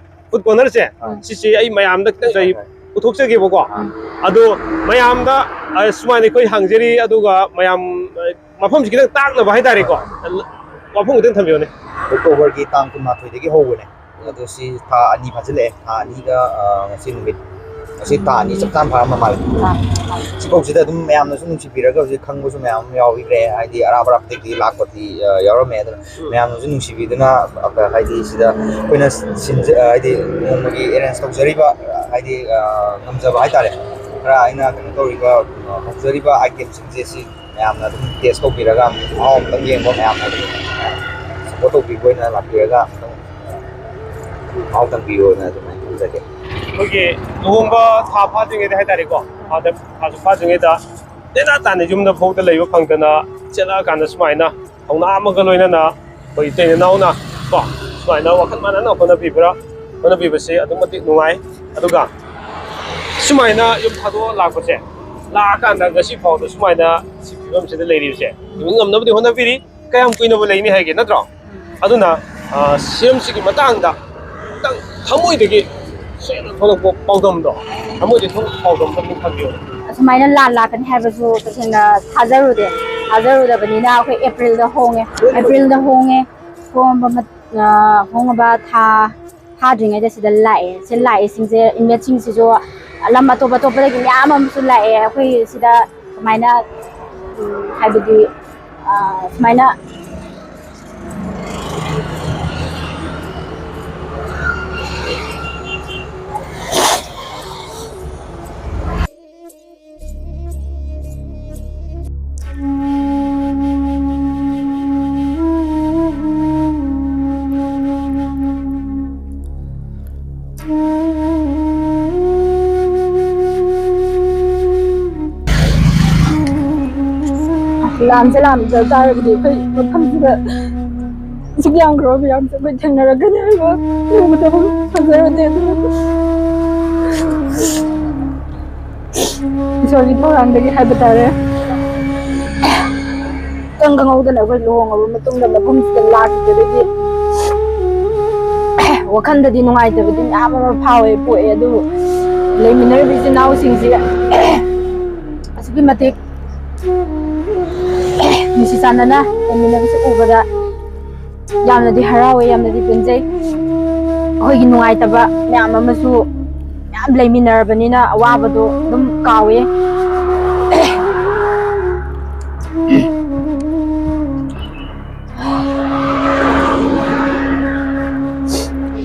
Food Corner ꯁꯦ, ꯑꯥ. ꯁꯤꯁꯦ ꯑꯩ ꯃꯌꯥꯝꯗ ꯈꯤꯇꯪ ꯑꯩ ꯄꯨꯊꯣꯛꯆꯒꯦꯕꯀꯣ꯫ ꯑꯥ. ꯑꯗꯣ ꯃꯌꯥꯝꯗ, ꯑ, ꯁꯨꯃꯥꯏꯅ ꯑꯩꯈꯣꯏ ꯍꯥꯡꯖꯔꯤ, ꯑꯗꯨꯒ ꯃꯌꯥꯝ, ꯑ, ꯃꯐꯝꯁꯤ ꯈꯤꯇꯪ ꯇꯥꯛꯅꯕ ꯍꯥꯏꯇꯥꯔꯦꯀꯣ꯫ ꯋꯥꯐꯝ ꯈꯤꯇꯪ ꯊꯝꯕꯤꯌꯣꯅꯦ꯫ October ꯒꯤ ꯇꯥꯡ ꯀꯨꯟꯃꯥꯊꯣꯏꯗꯒꯤ ꯍꯧꯕꯅꯦ꯫ ꯑꯗꯣ ꯁꯤ ꯊꯥ ꯑꯅꯤ ꯐꯥꯖꯤꯜꯂꯛꯑꯦ꯫ ꯊꯥ ꯑꯅꯤꯒ, ꯑ, ꯉꯁꯤ ꯅꯨꯃꯤꯠ, ꯉꯁꯤ ꯊꯥ ꯑꯅꯤ ꯆꯞ ꯆꯥꯅ ꯐꯥꯔꯝꯕ ꯃꯥꯜꯂꯦ꯫ ꯑꯥ. ꯁꯤꯐꯧꯁꯤꯗ ꯑꯗꯨꯝ ꯃꯌꯥꯝꯅꯁꯨ ꯅꯨꯡꯁꯤꯕꯤꯔꯒ ꯍꯧꯖꯤꯛ ꯈꯪꯕꯁꯨ ꯃꯌꯥꯝ ꯑꯃ ꯌꯥꯎꯈ꯭ꯔꯦ꯫ ꯍꯥꯏꯗꯤ ꯑꯔꯥꯞ ꯑꯔꯥꯞꯇꯒꯤ ꯂꯥꯛꯄꯗꯤ, ꯑ, ꯌꯥꯎꯔꯝꯃꯦ꯫ ꯑꯗꯨꯅ ꯎꯝ. ꯃꯌꯥꯝꯅꯁꯨ ꯅꯨꯡꯁꯤꯕꯤꯗꯨꯅ, ꯑ, ꯍꯥꯏꯗꯤ ꯁꯤꯗ ꯑꯩꯈꯣꯏꯅ ꯁꯤꯟꯖ-, ꯑ, ꯍꯥꯏꯗꯤ ꯅꯣꯡꯃꯒꯤ arrange ꯇꯧꯖꯔꯤꯕ, ꯑ, ꯍꯥꯏꯗꯤ, ꯑ, ꯉꯝꯖꯕ ꯍꯥꯏꯇꯥꯔꯦ, ꯈꯔ ꯑꯩꯅ ꯀꯩꯅꯣ ꯇꯧꯔꯤꯕ, ꯑ, ꯍꯧꯖꯔꯤꯕ item ꯁꯤꯡꯁꯦ ꯁꯤ ꯃꯌꯥꯝꯅ ꯑꯗꯨꯝ taste ꯇꯧꯕꯤꯔꯒ ꯃꯍꯥꯎ ꯑꯝꯇꯪ ꯌꯦꯡꯕ, ꯃꯌꯥꯝꯅ ꯑꯗꯨꯝ support ꯇꯧꯕꯤꯕ ꯑꯣꯏꯅ ꯂꯥꯛꯄꯤꯔꯒ ꯑꯃꯨꯛꯇꯪ ꯃꯍꯥꯎ ꯇꯪꯕꯤꯌꯣꯅ ꯑꯗꯨꯃꯥꯏꯅ ꯊꯝꯖꯒꯦ꯫ ꯑꯩꯈꯣꯏꯒꯤ ꯂꯨꯍꯣꯡꯕ ꯊꯥ ꯐꯥꯗ꯭ꯔꯤꯉꯩꯗ ꯍꯥꯏꯇꯥꯔꯦꯀꯣ, ꯊꯥꯗ-, ꯊꯥꯁꯨ ꯐꯥꯗ꯭ꯔꯤꯉꯩꯗ ꯅꯦꯅꯥ ꯇꯥꯅ ꯌꯨꯝꯗ ꯐꯥꯎꯗ ꯂꯩꯕ ꯐꯪꯗꯅ ꯆꯦꯜꯂꯛꯑꯀꯥꯟꯗ ꯁꯨꯃꯥꯏꯅ ꯊꯧꯅꯥ ꯑꯃꯒ ꯂꯣꯏꯅꯅ ꯑꯩꯈꯣꯏ ꯏꯇꯩ ꯏꯅꯥꯎꯅ ꯀꯣ, ꯁꯨꯃꯥꯏꯅ ꯋꯥꯈꯜ ꯃꯥꯟꯅꯅ ꯍꯣꯠꯅꯕꯤꯕ꯭ꯔꯥ, ꯍꯣꯠꯅꯕꯤꯕꯁꯦ ꯑꯗꯨꯛ ꯃꯇꯤꯛ ꯅꯨꯡꯉꯥꯏ꯫ ꯑꯗꯨꯒ ꯁꯨꯃꯥꯏꯅ ꯌꯨꯝ ꯊꯥꯗꯣꯛꯑ ꯂꯥꯛꯄꯁꯦ, ꯂꯥꯛꯑꯀꯥꯟꯗ ꯉꯁꯤ ꯐꯥꯎꯗ ꯁꯨꯃꯥꯏꯅ ꯁꯤ ꯐꯤꯕꯝꯁꯤꯗ ꯂꯩꯔꯤꯕꯁꯦ ꯍꯤꯡꯕ ꯉꯝꯅꯕꯗꯤ ꯍꯣꯠꯅꯕꯤꯔꯤ꯫ ꯀꯌꯥꯝ ꯀꯨꯏꯅꯕꯨ ꯂꯩꯅꯤ ꯍꯥꯏꯒꯦ, ꯅꯠꯇ꯭ꯔꯣ? ꯑꯗꯨꯅ, ꯑ, ꯁꯤꯔꯝꯁꯤꯒꯤ ꯃꯇꯥꯡꯗ ꯈꯤꯇꯪ ꯊꯃꯣꯏꯗꯒꯤ ꯁꯦꯡꯅ ꯊꯣꯛꯂꯛꯄ ꯄꯥꯎꯗꯝꯗꯣ, ꯊꯃꯣꯏꯗꯒꯤ ꯊꯣꯛꯂꯛꯄ ꯄꯥꯎꯗꯝꯗꯣ ꯑꯗꯨꯝ ꯊꯝꯕꯤꯌꯨ꯫ ꯑꯁꯨꯃꯥꯏꯅ ꯂꯥꯟ ꯂꯥꯛꯀꯅꯤ ꯍꯥꯏꯕꯁꯨ ꯇꯁꯦꯡꯅ ꯊꯥꯖꯔꯨꯗꯦ꯫ ꯊꯥꯖꯔꯨꯗꯕꯅꯤꯅ ꯑꯩꯈꯣꯏ ꯑꯦꯄ꯭ꯔꯤꯜꯗ ꯍꯣꯡꯉꯦ꯫ ꯑꯦꯄ꯭ꯔꯤꯜꯗ ꯍꯣꯡꯉꯦ꯫ ꯍꯣꯡꯕ ꯃꯠ-, ꯑ, ꯍꯣꯡꯉꯕ ꯊꯥ ꯐꯥꯗ꯭ꯔꯤꯉꯩꯗ ꯁꯤꯗ ꯂꯥꯛꯑꯦ꯫ ꯁꯤ ꯂꯥꯛꯏꯁꯤꯡꯁꯦ, inmateꯁꯤꯡꯁꯤꯁꯨ ꯂꯝ ꯑꯇꯣꯞ ꯑꯇꯣꯞꯄꯗꯒꯤ ꯃꯌꯥꯝ ꯑꯃꯁꯨ ꯂꯥꯛꯑꯦ꯫ ꯑꯩꯈꯣꯏ ꯁꯤꯗ ꯀꯃꯥꯏꯅ, ꯎꯝ, ꯍꯥꯏꯕꯗꯤ, ꯑ, ꯁꯨꯃꯥꯏꯅ ꯂꯥꯟꯁꯦ ꯂꯥꯟꯗ ꯇꯥꯔꯒꯗꯤ ꯑꯩꯈꯣꯏ ꯃꯐꯝꯁꯤꯗ ꯑꯁꯨꯛ ꯌꯥꯝꯈ꯭ꯔꯕ ꯃꯌꯥꯝꯁꯦ ꯑꯩꯈꯣꯏ ꯊꯦꯡꯅꯔꯛꯀꯅꯤ ꯍꯥꯏꯕ ꯎꯕꯗ ꯑꯗꯨꯝ ꯊꯥꯖꯔꯨꯗꯦ꯫ ꯑꯗꯨꯅ ꯏꯁꯣꯔꯒꯤ ꯊꯧꯖꯥꯜꯗꯒꯤ ꯍꯥꯏꯕ ꯇꯥꯔꯦ, ꯏꯈꯪ ꯈꯪꯍꯧꯗꯅ ꯑꯩꯈꯣꯏ ꯂꯨꯍꯣꯡꯉꯕ ꯃꯇꯨꯡꯗ ꯃꯐꯝꯁꯤꯗ ꯂꯥꯛꯈꯤꯕꯗꯒꯤ ꯋꯥꯈꯜꯗꯗꯤ ꯅꯨꯡꯉꯥꯏꯇꯕꯗꯤ ꯃꯌꯥꯝ ꯑꯃ ꯐꯥꯎꯋꯦ, ꯄꯣꯛꯑꯦ꯫ ꯑꯗꯨꯕꯨ ꯂꯩꯃꯤꯟꯅꯔꯤꯕ ꯏꯆꯤꯜ ꯏꯅꯥꯎꯁꯤꯡꯁꯦ ꯑꯁꯨꯛꯀꯤ ꯃꯇꯤꯛ ꯅꯨꯡꯁꯤ ꯆꯥꯟꯅꯅ ꯂꯩꯃꯤꯟꯅꯕꯁꯦ ꯎꯕꯗ ꯌꯥꯝꯅꯗꯤ ꯍꯔꯥꯎꯋꯦ, ꯌꯥꯝꯅꯗꯤ ꯄꯦꯟꯖꯩ꯫ ꯑꯩꯈꯣꯏꯒꯤ ꯅꯨꯡꯉꯥꯏꯇꯕ ꯃꯌꯥꯝ ꯑꯃꯁꯨ ꯃꯌꯥꯝ ꯂꯩꯃꯤꯟꯅꯔꯕꯅꯤꯅ ꯑꯋꯥꯕꯗꯣ ꯑꯗꯨꯝ ꯀꯥꯎꯋꯦ꯫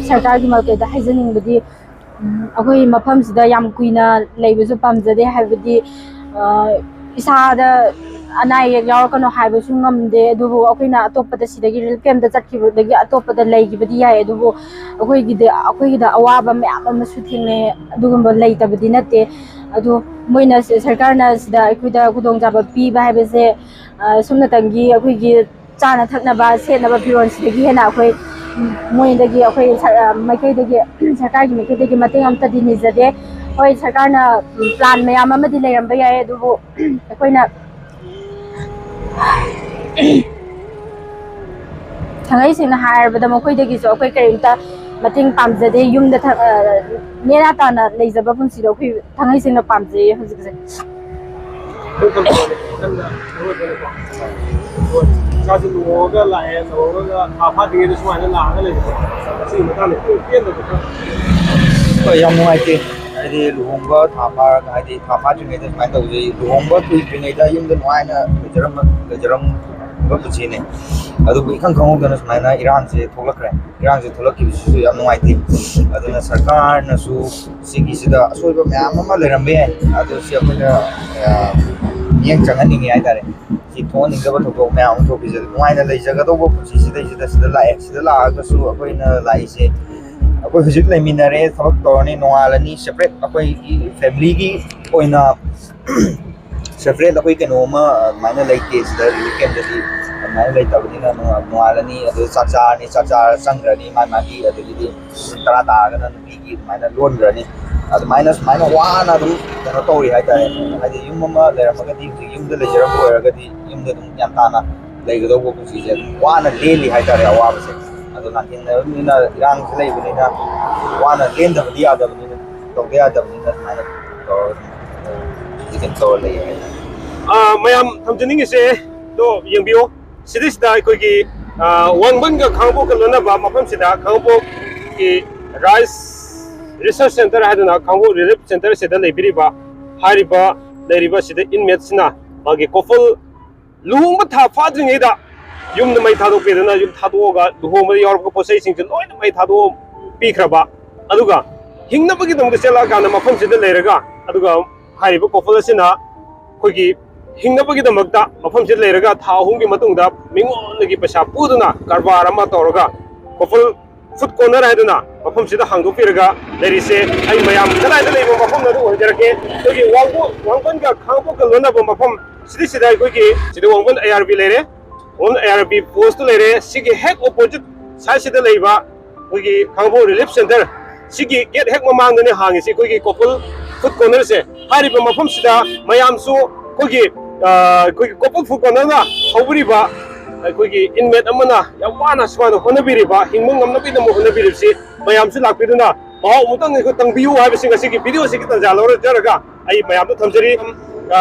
ꯁꯔꯀꯥꯔꯒꯤ ꯃꯥꯏꯀꯩꯗ ꯍꯥꯏꯖꯅꯤꯡꯕꯗꯤ, ꯎꯝ, ꯑꯩꯈꯣꯏ ꯃꯐꯝꯁꯤꯗ ꯌꯥꯝ ꯀꯨꯏꯅ ꯂꯩꯕꯁꯨ ꯄꯥꯝꯖꯗꯦ, ꯍꯥꯏꯕꯗꯤ, ꯑ, ꯏꯁꯥꯗ ꯑꯅꯥ ꯑꯌꯦꯛ ꯌꯥꯎꯔꯛꯀꯅꯣ ꯍꯥꯏꯕꯁꯨ ꯉꯝꯗꯦ꯫ ꯑꯗꯨꯕꯨ ꯑꯩꯈꯣꯏꯅ ꯑꯇꯣꯞꯄꯗ, ꯁꯤꯗꯒꯤ relief campꯇ ꯆꯠꯈꯤꯕꯗꯒꯤ ꯑꯇꯣꯞꯄꯗ ꯂꯩꯈꯤꯕꯗꯤ ꯌꯥꯏ, ꯑꯗꯨꯕꯨ ꯑꯩꯈꯣꯏꯒꯤꯗꯤ, ꯑꯩꯈꯣꯏꯒꯤꯗ ꯑꯋꯥꯕ ꯃꯌꯥꯝ ꯑꯃꯁꯨ ꯊꯦꯡꯅꯩ꯫ ꯑꯗꯨꯒꯨꯝꯕ ꯂꯩꯇꯕꯗꯤ ꯅꯠꯇꯦ꯫ ꯑꯗꯨ ꯃꯣꯏꯅ ꯁ-, ꯁꯔꯀꯥꯔꯅ ꯁꯤꯗ ꯑꯩꯈꯣꯏꯗ ꯈꯨꯗꯣꯡꯆꯥꯕ ꯄꯤꯕ ꯍꯥꯏꯕꯁꯦ, ꯑ, ꯁꯨꯞꯅꯇꯪꯒꯤ ꯑꯩꯈꯣꯏꯒꯤ ꯆꯥꯅ ꯊꯛꯅꯕ, ꯁꯦꯠꯅꯕ ꯐꯤꯔꯣꯜꯁꯤꯗꯒꯤ ꯍꯦꯟꯅ ꯑꯩꯈꯣꯏ, ꯎꯝ, ꯃꯣꯏꯗꯒꯤ, ꯑꯩꯈꯣꯏ ꯁꯔ-, ꯑ, ꯃꯥꯏꯀꯩꯗꯒꯤ, ꯁꯔꯀꯥꯔꯒꯤ ꯃꯥꯏꯀꯩꯗꯒꯤ ꯃꯇꯦꯡ ꯑꯝꯇꯗꯤ ꯅꯤꯖꯗꯦ꯫ ꯍꯣꯏ, ꯁꯔꯀꯥꯔꯅ, ꯎꯝ, plan ꯃꯌꯥꯝ ꯑꯃꯗꯤ ꯂꯩꯔꯝꯕ ꯌꯥꯏ, ꯑꯗꯨꯕꯨ ꯑꯩꯈꯣꯏꯅ ꯊꯥꯡꯉꯩ ꯁꯦꯡꯅ ꯍꯥꯏꯔꯕꯗ ꯃꯈꯣꯏꯗꯒꯤꯁꯨ ꯑꯩꯈꯣꯏ ꯀꯔꯤꯝꯇ ꯃꯇꯦꯡ ꯄꯥꯝꯖꯗꯦ꯫ ꯌꯨꯝꯗ ꯊ-, ꯑ, ꯅꯦꯅꯥ ꯇꯥꯅ ꯂꯩꯖꯕ ꯄꯨꯟꯁꯤꯗꯣ ꯑꯩꯈꯣꯏ ꯊꯥꯡꯉꯩ ꯁꯦꯡꯅ ꯄꯥꯝꯖꯩꯌꯦ ꯍꯧꯖꯤꯛꯁꯦ꯫ ꯃꯊꯪꯗ ꯑꯔꯣꯏꯕꯅꯤꯀꯣ꯫ ꯍꯣꯏ꯫ ꯏꯆꯥꯁꯤ ꯂꯨꯍꯣꯡꯉꯒ ꯂꯥꯛꯑꯦ, ꯂꯨꯍꯣꯡꯉꯒ ꯊꯥ ꯐꯥꯗ꯭ꯔꯤꯉꯩꯗ ꯁꯨꯃꯥꯏꯅ ꯂꯥꯛꯑꯒ ꯂꯩꯕꯁꯦ, ꯃꯁꯤꯒꯤ ꯃꯇꯥꯡꯗ ꯈꯤꯇꯪ ꯄꯦꯟꯗꯕ ꯈꯔ꯫ ꯍꯣꯏ, ꯌꯥꯝ ꯅꯨꯡꯉꯥꯏꯇꯦ꯫ ꯍꯥꯏꯗꯤ ꯂꯨꯍꯣꯡꯕ ꯊꯥ ꯐꯥꯔꯒ, ꯍꯥꯏꯗꯤ ꯊꯥ ꯐꯥꯗ꯭ꯔꯤꯉꯩꯗ ꯁꯨꯃꯥꯏꯅ ꯇꯧꯖꯩ, ꯂꯨꯍꯣꯡꯕ ꯀꯨꯏꯗ꯭ꯔꯤꯉꯩꯗ ꯌꯨꯝꯗ ꯅꯨꯡꯉꯥꯏꯅ ꯂꯩꯖꯔꯝꯕ, ꯂꯩꯖꯔꯝꯕ ꯄꯨꯟꯁꯤꯅꯦ꯫ ꯑꯗꯨꯕꯨ ꯏꯈꯪ ꯈꯪꯍꯧꯗꯅ ꯁꯨꯃꯥꯏꯅ ꯏꯔꯥꯡꯁꯦ ꯊꯣꯛꯂꯛꯈ꯭ꯔꯦ꯫ ꯏꯔꯥꯡꯁꯦ ꯊꯣꯛꯂꯛꯈꯤꯕꯁꯤꯁꯨ ꯌꯥꯝ ꯅꯨꯡꯉꯥꯏꯇꯦ꯫ ꯑꯗꯨꯅ ꯁꯔꯀꯥꯔꯅꯁꯨ ꯁꯤꯒꯤꯁꯤꯗ ꯑꯁꯣꯏꯕ ꯃꯌꯥꯝ ꯑꯃ ꯂꯩꯔꯝꯕ ꯌꯥꯏ, ꯑꯗꯨ ꯁꯤ ꯑꯩꯈꯣꯏꯅ, ꯑ, ꯃꯤꯠꯌꯦꯡ ꯆꯪꯍꯟꯅꯤꯡꯉꯤ ꯍꯥꯏꯇꯥꯔꯦ꯫ ꯁꯤ ꯊꯣꯛꯍꯟꯅꯤꯡꯗꯕ ꯊꯧꯗꯣꯛ ꯃꯌꯥꯝ ꯑꯃ ꯊꯣꯛꯈꯤꯁꯦ꯫ ꯅꯨꯡꯉꯥꯏꯅ ꯂꯩꯖꯒꯗꯧꯕ ꯄꯨꯟꯁꯤꯁꯤꯗꯩꯁꯤꯗ ꯁꯤꯗ ꯂꯥꯛꯑꯦ꯫ ꯁꯤꯗ ꯂꯥꯛꯑꯒꯁꯨ ꯑꯩꯈꯣꯏꯅ ꯂꯥꯛꯏꯁꯦ, ꯑꯩꯈꯣꯏ ꯍꯧꯖꯤꯛ ꯂꯩꯃꯤꯟꯅꯔꯦ, ꯊꯕꯛ ꯇꯧꯔꯅꯤ, ꯅꯣꯡꯉꯥꯜꯂꯅꯤ, ꯁꯦꯄꯔꯦꯠ ꯑꯩꯈꯣꯏꯒꯤ ꯐꯦꯃꯤꯂꯤꯒꯤ ꯑꯣꯏꯅ ꯁꯦꯄꯔꯦꯠ ꯑꯩꯈꯣꯏ ꯀꯩꯅꯣ ꯑꯃ ꯑꯗꯨꯃꯥꯏꯅ ꯂꯩꯇꯦ꯫ ꯁꯤꯗ ꯔꯤꯂꯤꯐ ꯀꯦꯝꯞꯇꯗꯤ ꯑꯗꯨꯃꯥꯏꯅ ꯂꯩꯇꯕꯅꯤꯅ ꯅꯨꯡꯉꯥꯏ-, ꯅꯣꯡꯉꯥꯜꯂꯅꯤ, ꯑꯗꯨ ꯆꯥꯛ ꯆꯥꯔꯅꯤ, ꯆꯥꯛ ꯆꯥꯔ ꯆꯪꯈ꯭ꯔꯅꯤ ꯃꯥ ꯃꯥꯒꯤ, ꯑꯗꯒꯤꯗꯤ ꯄꯨꯡ ꯇꯔꯥ ꯇꯥꯔꯒꯅ ꯅꯨꯄꯤꯒꯤ ꯑꯗꯨꯃꯥꯏꯅ ꯂꯣꯟꯈ꯭ꯔꯅꯤ꯫ ꯑꯗꯨꯃꯥꯏꯅ ꯁꯨꯃꯥꯏꯅ ꯋꯥꯅ ꯑꯗꯨꯝ ꯀꯩꯅꯣ ꯇꯧꯔꯤ ꯍꯥꯏꯇꯥꯔꯦ꯫ ꯍꯥꯏꯗꯤ ꯌꯨꯝ ꯑꯃ ꯂꯩꯔꯝꯃꯒꯗꯤ ꯍꯧꯖꯤꯛ ꯌꯨꯝꯗ ꯂꯩꯖꯔꯝꯕ ꯑꯣꯏꯔꯒꯗꯤ ꯌꯨꯝꯗ ꯑꯗꯨꯝ ꯒ꯭ꯌꯥꯟ ꯇꯥꯅ ꯂꯩꯒꯗꯧꯕ ꯄꯨꯟꯁꯤꯁꯦ ꯑꯗꯨꯝ ꯋꯥꯅ ꯂꯦꯜꯂꯤ ꯍꯥꯏꯇꯥꯔꯦ꯫ ꯑꯋꯥꯕꯁꯦ ꯑꯗꯣ ꯂꯥꯟꯊꯦꯡꯅꯕꯅꯤꯅ, ꯏꯔꯥꯡꯁꯦ ꯂꯩꯕꯅꯤꯅ ꯋꯥꯅ ꯂꯦꯟꯗꯕꯗꯤ ꯌꯥꯗꯕꯅꯤꯅ, ꯇꯧꯗ ꯌꯥꯗꯕꯅꯤꯅ ꯑꯗꯨꯃꯥꯏꯅ ꯇꯧꯔꯒ ꯑꯗꯨꯝ ꯍꯧꯖꯤꯛ ꯀꯩꯅꯣ ꯇꯧꯔ ꯂꯩꯌꯦ ꯍꯥꯏꯇꯥꯔꯦ꯫ ꯑ, ꯃꯌꯥꯝ ꯊꯝꯖꯅꯤꯡꯉꯤꯁꯦ, ꯑꯗꯣ ꯌꯦꯡꯕꯤꯌꯣ꯫ ꯁꯤꯗꯩꯁꯤꯗ ꯑꯩꯈꯣꯏꯒꯤ, ꯑ, ꯋꯥꯡꯕꯟꯒ ꯈꯥꯡꯉꯕꯣꯛꯀ ꯂꯣꯟꯅꯕ ꯃꯐꯝꯁꯤꯗ ꯈꯥꯡꯉꯕꯣꯛꯀꯤ ꯔꯥꯏꯁ ꯔꯤꯁꯔꯁ ꯁꯦꯟꯇꯔ ꯍꯥꯏꯗꯅ ꯈꯥꯡꯉꯕꯣꯛ ꯔꯤꯂꯤꯐ ꯁꯦꯟꯇꯔꯁꯤꯗ ꯂꯩꯕꯤꯔꯤꯕ, ꯍꯥꯏꯔꯤꯕ ꯂꯩꯔꯤꯕ ꯁꯤꯗ ꯏꯟꯃꯦꯠꯁꯤꯅ ꯃꯥꯒꯤ ꯀꯣꯐꯜ ꯂꯨꯍꯣꯡꯕ ꯊꯥ ꯐꯥꯗ꯭ꯔꯤꯉꯩꯗ ꯌꯨꯝꯗ ꯃꯩ ꯊꯥꯗꯣꯛꯄꯤꯗꯅ, ꯌꯨꯝ ꯊꯥꯗꯣꯛꯑꯒ ꯂꯨꯍꯣꯡꯕꯗ ꯌꯥꯎꯔꯕ ꯄꯣꯠ ꯆꯩꯁꯤꯡꯁꯦ ꯂꯣꯏꯅ ꯃꯩ ꯊꯥꯗꯣꯛ ꯄꯤꯈ꯭ꯔꯕ꯫ ꯑꯗꯨꯒ ꯍꯤꯡꯅꯕꯒꯤꯗꯃꯛꯇ ꯆꯦꯜꯂꯛꯑꯀꯥꯟꯗ ꯃꯐꯝꯁꯤꯗ ꯂꯩꯔꯒ, ꯑꯗꯨꯒ ꯍꯥꯏꯔꯤꯕ ꯀꯣꯄꯜ ꯑꯁꯤꯅ ꯑꯩꯈꯣꯏꯒꯤ ꯍꯤꯡꯅꯕꯒꯤꯗꯃꯛꯇ ꯃꯐꯝꯁꯤꯗ ꯂꯩꯔꯒ ꯊꯥ ꯑꯍꯨꯝꯒꯤ ꯃꯇꯨꯡꯗ ꯃꯤꯉꯣꯟꯗꯒꯤ ꯄꯩꯁꯥ ꯄꯨꯗꯨꯅ ꯀꯔꯕꯥꯔ ꯑꯃ ꯇꯧꯔꯒ ꯀꯣꯄꯜ ꯐꯨꯗ ꯀꯣꯔꯅꯔ ꯍꯥꯏꯗꯨꯅ ꯃꯐꯝꯁꯤꯗ ꯍꯥꯡꯗꯣꯛꯄꯤꯔꯒ ꯂꯩꯔꯤꯁꯦ꯫ ꯑꯩ ꯃꯌꯥꯝ ꯀꯗꯥꯏꯗ ꯂꯩꯕ ꯃꯐꯝꯅꯣ ꯑꯗꯨ ꯑꯣꯏꯖꯔꯛꯀꯦ꯫ ꯑꯩꯈꯣꯏꯒꯤ ꯋꯥꯡꯕꯣ-, ꯋꯥꯡꯕꯟꯒ ꯈꯥꯡꯉꯕꯣꯛꯀ ꯂꯣꯟꯅꯕ ꯃꯐꯝ ꯁꯤꯗꯩꯁꯤꯗ ꯑꯩꯈꯣꯏꯒꯤ ꯁꯤꯗ ꯋꯥꯡꯕꯟ ꯑꯥꯏ ꯑꯥꯔ ꯕꯤ ꯂꯩꯔꯦ, ꯋꯥꯡꯕꯟ ꯑꯥꯏ ꯑꯥꯔ ꯕꯤ ꯄꯣꯁꯇꯨ ꯂꯩꯔꯦ꯫ ꯁꯤꯒꯤ ꯍꯦꯛ ꯑꯣꯄꯣꯖꯤꯠ ꯁꯥꯏꯗꯁꯤꯗ ꯂꯩꯕ ꯑꯩꯈꯣꯏꯒꯤ ꯈꯥꯡꯉꯕꯣꯛ ꯔꯤꯂꯤꯐ ꯁꯦꯟꯇꯔ, ꯁꯤꯒꯤ ꯒꯦꯠ ꯍꯦꯛ ꯃꯃꯥꯡꯗꯅꯦ ꯍꯥꯡꯉꯤꯁꯤ ꯑꯩꯈꯣꯏꯒꯤ ꯀꯣꯄꯜ ꯐꯨꯗ ꯀꯣꯔꯅꯔꯁꯦ꯫ ꯍꯥꯏꯔꯤꯕ ꯃꯐꯝꯁꯤꯗ ꯃꯌꯥꯝꯁꯨ ꯑꯩꯈꯣꯏꯒꯤ, ꯑ, ꯑꯩꯈꯣꯏꯒꯤ ꯀꯣꯄꯜ ꯐꯨꯗ ꯀꯣꯔꯅꯔꯅ ꯍꯧꯕꯤꯔꯤꯕ ꯑꯩꯈꯣꯏꯒꯤ ꯏꯟꯃꯦꯠ ꯑꯃꯅ ꯌꯥꯝ ꯋꯥꯅ ꯁꯨꯃꯥꯏꯅ ꯍꯣꯠꯅꯕꯤꯔꯤꯕ, ꯍꯤꯡꯕ ꯉꯝꯅꯕꯒꯤꯗꯃꯛ ꯍꯣꯠꯅꯕꯤꯔꯤꯕꯁꯤ ꯃꯌꯥꯝꯁꯨ ꯂꯥꯛꯄꯤꯗꯨꯅ ꯃꯍꯥꯎ ꯑꯃꯨꯛꯇꯪ ꯑꯩꯈꯣꯏ ꯇꯪꯕꯤꯌꯨ ꯍꯥꯏꯕꯁꯤ ꯉꯁꯤꯒꯤ ꯚꯤꯗꯤꯑꯣꯁꯤꯒꯤ ꯇꯥꯟꯖꯥ ꯂꯧꯖꯔꯒ ꯑꯩ ꯃꯌꯥꯝꯗ ꯊꯝꯖꯔꯤ꯫ ꯑ,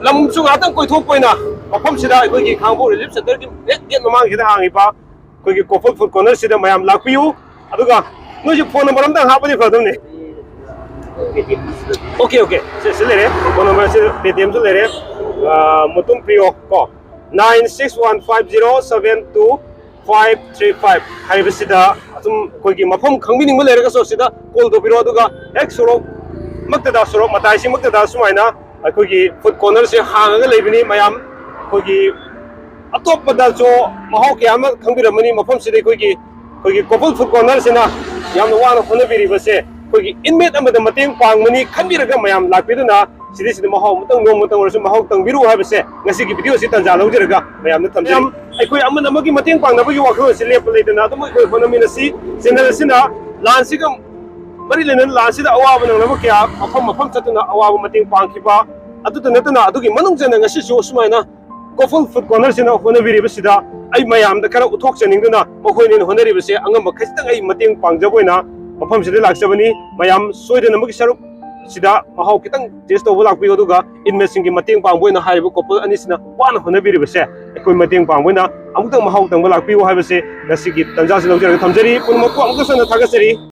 ꯂꯝꯁꯨ ꯉꯥꯛꯇꯪ ꯀꯣꯏꯊꯣꯛꯄ ꯑꯣꯏꯅ ꯃꯐꯝꯁꯤꯗ ꯑꯩꯈꯣꯏꯒꯤ ꯈꯥꯡꯉꯕꯣꯛ ꯔꯤꯂꯤꯐ ꯁꯦꯟꯇꯔꯒꯤ ꯍꯦꯛ ꯒꯦꯠ ꯃꯃꯥꯡꯁꯤꯗ ꯍꯥꯡꯉꯤꯕ ꯑꯩꯈꯣꯏꯒꯤ ꯀꯣꯄꯜ ꯐꯨꯗ ꯀꯣꯔꯅꯔꯁꯤꯗ ꯃꯌꯥꯝ ꯂꯥꯛꯄꯤꯌꯨ꯫ ꯑꯗꯨꯒ ꯅꯣꯏꯁꯨ ꯐꯣꯟ ꯅꯝꯕꯔ ꯑꯝꯇꯪ ꯍꯥꯞꯄꯗꯤ ꯐꯗꯧꯅꯦ꯫ ꯑꯣꯀꯦ, ꯑꯣꯀꯦ, ꯁꯤ, ꯁꯤ ꯂꯩꯔꯦ, ꯐꯣꯟ ꯅꯝꯕꯔꯁꯤ, ꯄꯦ ꯇꯤ ꯑꯦꯝꯁꯨ ꯂꯩꯔꯦ꯫ ꯑ, ꯃꯨꯇꯨꯝ ꯄ꯭ꯔꯤꯌꯣ ꯀꯣ, nine six one five zero seven two five three five ꯍꯥꯏꯕꯁꯤꯗ ꯑꯗꯨꯝ ꯑꯩꯈꯣꯏꯒꯤ ꯃꯐꯝ ꯈꯪꯕꯤꯅꯤꯡꯕ ꯂꯩꯔꯒꯁꯨ ꯁꯤꯗ ꯀꯣꯜ ꯇꯧꯕꯤꯔꯣ꯫ ꯑꯗꯨꯒ ꯍꯦꯛ ꯁꯣꯔꯣꯛ ꯃꯛꯇꯗ, ꯁꯣꯔꯣꯛ ꯃꯇꯥꯏꯁꯤꯃꯛꯇꯗ ꯁꯨꯃꯥꯏꯅ ꯑꯩꯈꯣꯏꯒꯤ ꯐꯨꯗ ꯀꯣꯔꯅꯔꯁꯦ ꯍꯥꯡꯉꯒ ꯂꯩꯕꯅꯤ꯫ ꯃꯌꯥꯝ ꯑꯩꯈꯣꯏꯒꯤ ꯑꯇꯣꯞꯄꯗꯁꯨ ꯃꯍꯥꯎ ꯀꯌꯥ ꯑꯃ ꯈꯪꯕꯤꯔꯝꯃꯅꯤ꯫ ꯃꯐꯝꯁꯤꯗ ꯑꯩꯈꯣꯏꯒꯤ, ꯑꯩꯈꯣꯏꯒꯤ ꯀꯣꯄꯜ ꯐꯨꯗ ꯀꯣꯔꯅꯔꯁꯤꯅ ꯌꯥꯝꯅ ꯋꯥꯅ ꯍꯣꯠꯅꯕꯤꯔꯤꯕꯁꯦ ꯑꯩꯈꯣꯏꯒꯤ ꯏꯟꯃꯦꯠ ꯑꯃꯗ ꯃꯇꯦꯡ ꯄꯥꯡꯕꯅꯤ ꯈꯟꯕꯤꯔꯒ ꯃꯌꯥꯝ ꯂꯥꯛꯄꯤꯗꯨꯅ ꯁꯤꯗꯩꯁꯤꯗ ꯃꯍꯥꯎ ꯑꯃꯇꯪ, ꯅꯣꯡꯃꯇꯪ ꯑꯣꯏꯔꯁꯨ ꯃꯍꯥꯎ ꯇꯪꯕꯤꯔꯛꯎ ꯍꯥꯏꯕꯁꯦ ꯉꯁꯤꯒꯤ ꯚꯤꯗꯤꯑꯣꯁꯤ ꯇꯥꯟꯖꯥ ꯂꯧꯖꯔꯒ ꯃꯌꯥꯝꯗ ꯊꯝꯖꯔꯤ꯫ ꯃꯌꯥꯝ ꯑꯩꯈꯣꯏ ꯑꯃꯅ ꯑꯃꯒꯤ ꯃꯇꯦꯡ ꯄꯥꯡꯅꯕꯒꯤ ꯋꯥꯈꯜꯂꯣꯟꯁꯤ ꯂꯦꯞꯄ ꯂꯩꯇꯅ ꯑꯗꯨꯝ ꯑꯩꯈꯣꯏ ꯍꯣꯠꯅꯃꯤꯟꯅꯁꯤ꯫ ꯆꯦꯅꯦꯜ ꯑꯁꯤꯅ ꯂꯥꯟꯁꯤꯒ ꯃꯔꯤ ꯂꯩꯅꯅ ꯂꯥꯟꯁꯤꯗ ꯑꯋꯥꯕ ꯅꯪꯅꯕ ꯀꯌꯥ ꯃꯐꯝ ꯃꯐꯝ ꯆꯠꯇꯨꯅ ꯑꯋꯥꯕ ꯃꯇꯦꯡ ꯄꯥꯡꯈꯤꯕ ꯑꯗꯨꯇ ꯅꯠꯇꯅ ꯑꯗꯨꯒꯤ ꯃꯅꯨꯡ ꯆꯟꯅ ꯉꯁꯤꯁꯨ ꯑꯁꯨꯃꯥꯏꯅ ꯀꯣꯄꯜ ꯐꯨꯗ ꯀꯣꯔꯅꯔꯁꯤꯅ ꯍꯣꯠꯅꯕꯤꯔꯤꯕꯁꯤꯗ ꯑꯩ ꯃꯌꯥꯝꯗ ꯈꯔ ꯎꯠꯊꯣꯛꯆꯅꯤꯡꯗꯨꯅ ꯃꯈꯣꯏꯅ ꯍꯣꯠꯅꯔꯤꯕꯁꯦ ꯑꯉꯝꯕ ꯈꯖꯤꯛꯇꯪ ꯑꯩ ꯃꯇꯦꯡ ꯄꯥꯡꯖꯕ ꯑꯣꯏꯅ ꯃꯐꯝꯁꯤꯗ ꯂꯥꯛꯆꯕꯅꯤ꯫ ꯃꯌꯥꯝ ꯁꯣꯏꯗꯅꯃꯛꯀꯤ ꯁꯔꯨꯛ ꯁꯤꯗ ꯃꯍꯥꯎ ꯈꯤꯇꯪ ꯇꯦꯁ ꯇꯧꯕ ꯂꯥꯛꯄꯤꯌꯨ꯫ ꯑꯗꯨꯒ ꯏꯟꯃꯦꯠꯁꯤꯡꯒꯤ ꯃꯇꯦꯡ ꯄꯥꯡꯕ ꯑꯣꯏꯅ ꯍꯥꯏꯔꯤꯕ ꯀꯣꯄꯜ ꯑꯅꯤꯁꯤꯅ ꯋꯥꯅ ꯍꯣꯠꯅꯕꯤꯔꯤꯕꯁꯦ ꯑꯩꯈꯣꯏ ꯃꯇꯦꯡ ꯄꯥꯡꯕ ꯑꯣꯏꯅ ꯑꯃꯨꯛꯇꯪ ꯃꯍꯥꯎ ꯇꯪꯕ ꯂꯥꯛꯄꯤꯌꯨ ꯍꯥꯏꯕꯁꯦ ꯉꯁꯤꯒꯤ ꯇꯟꯖꯥꯁꯤ ꯂꯧꯖꯔꯒ ꯊꯝꯖꯔꯤ꯫ ꯄꯨꯝꯅꯃꯛꯄꯨ ꯑꯃꯨꯛꯀꯁꯨ ꯍꯟꯅ ꯊꯥꯒꯠꯆꯔꯤ꯫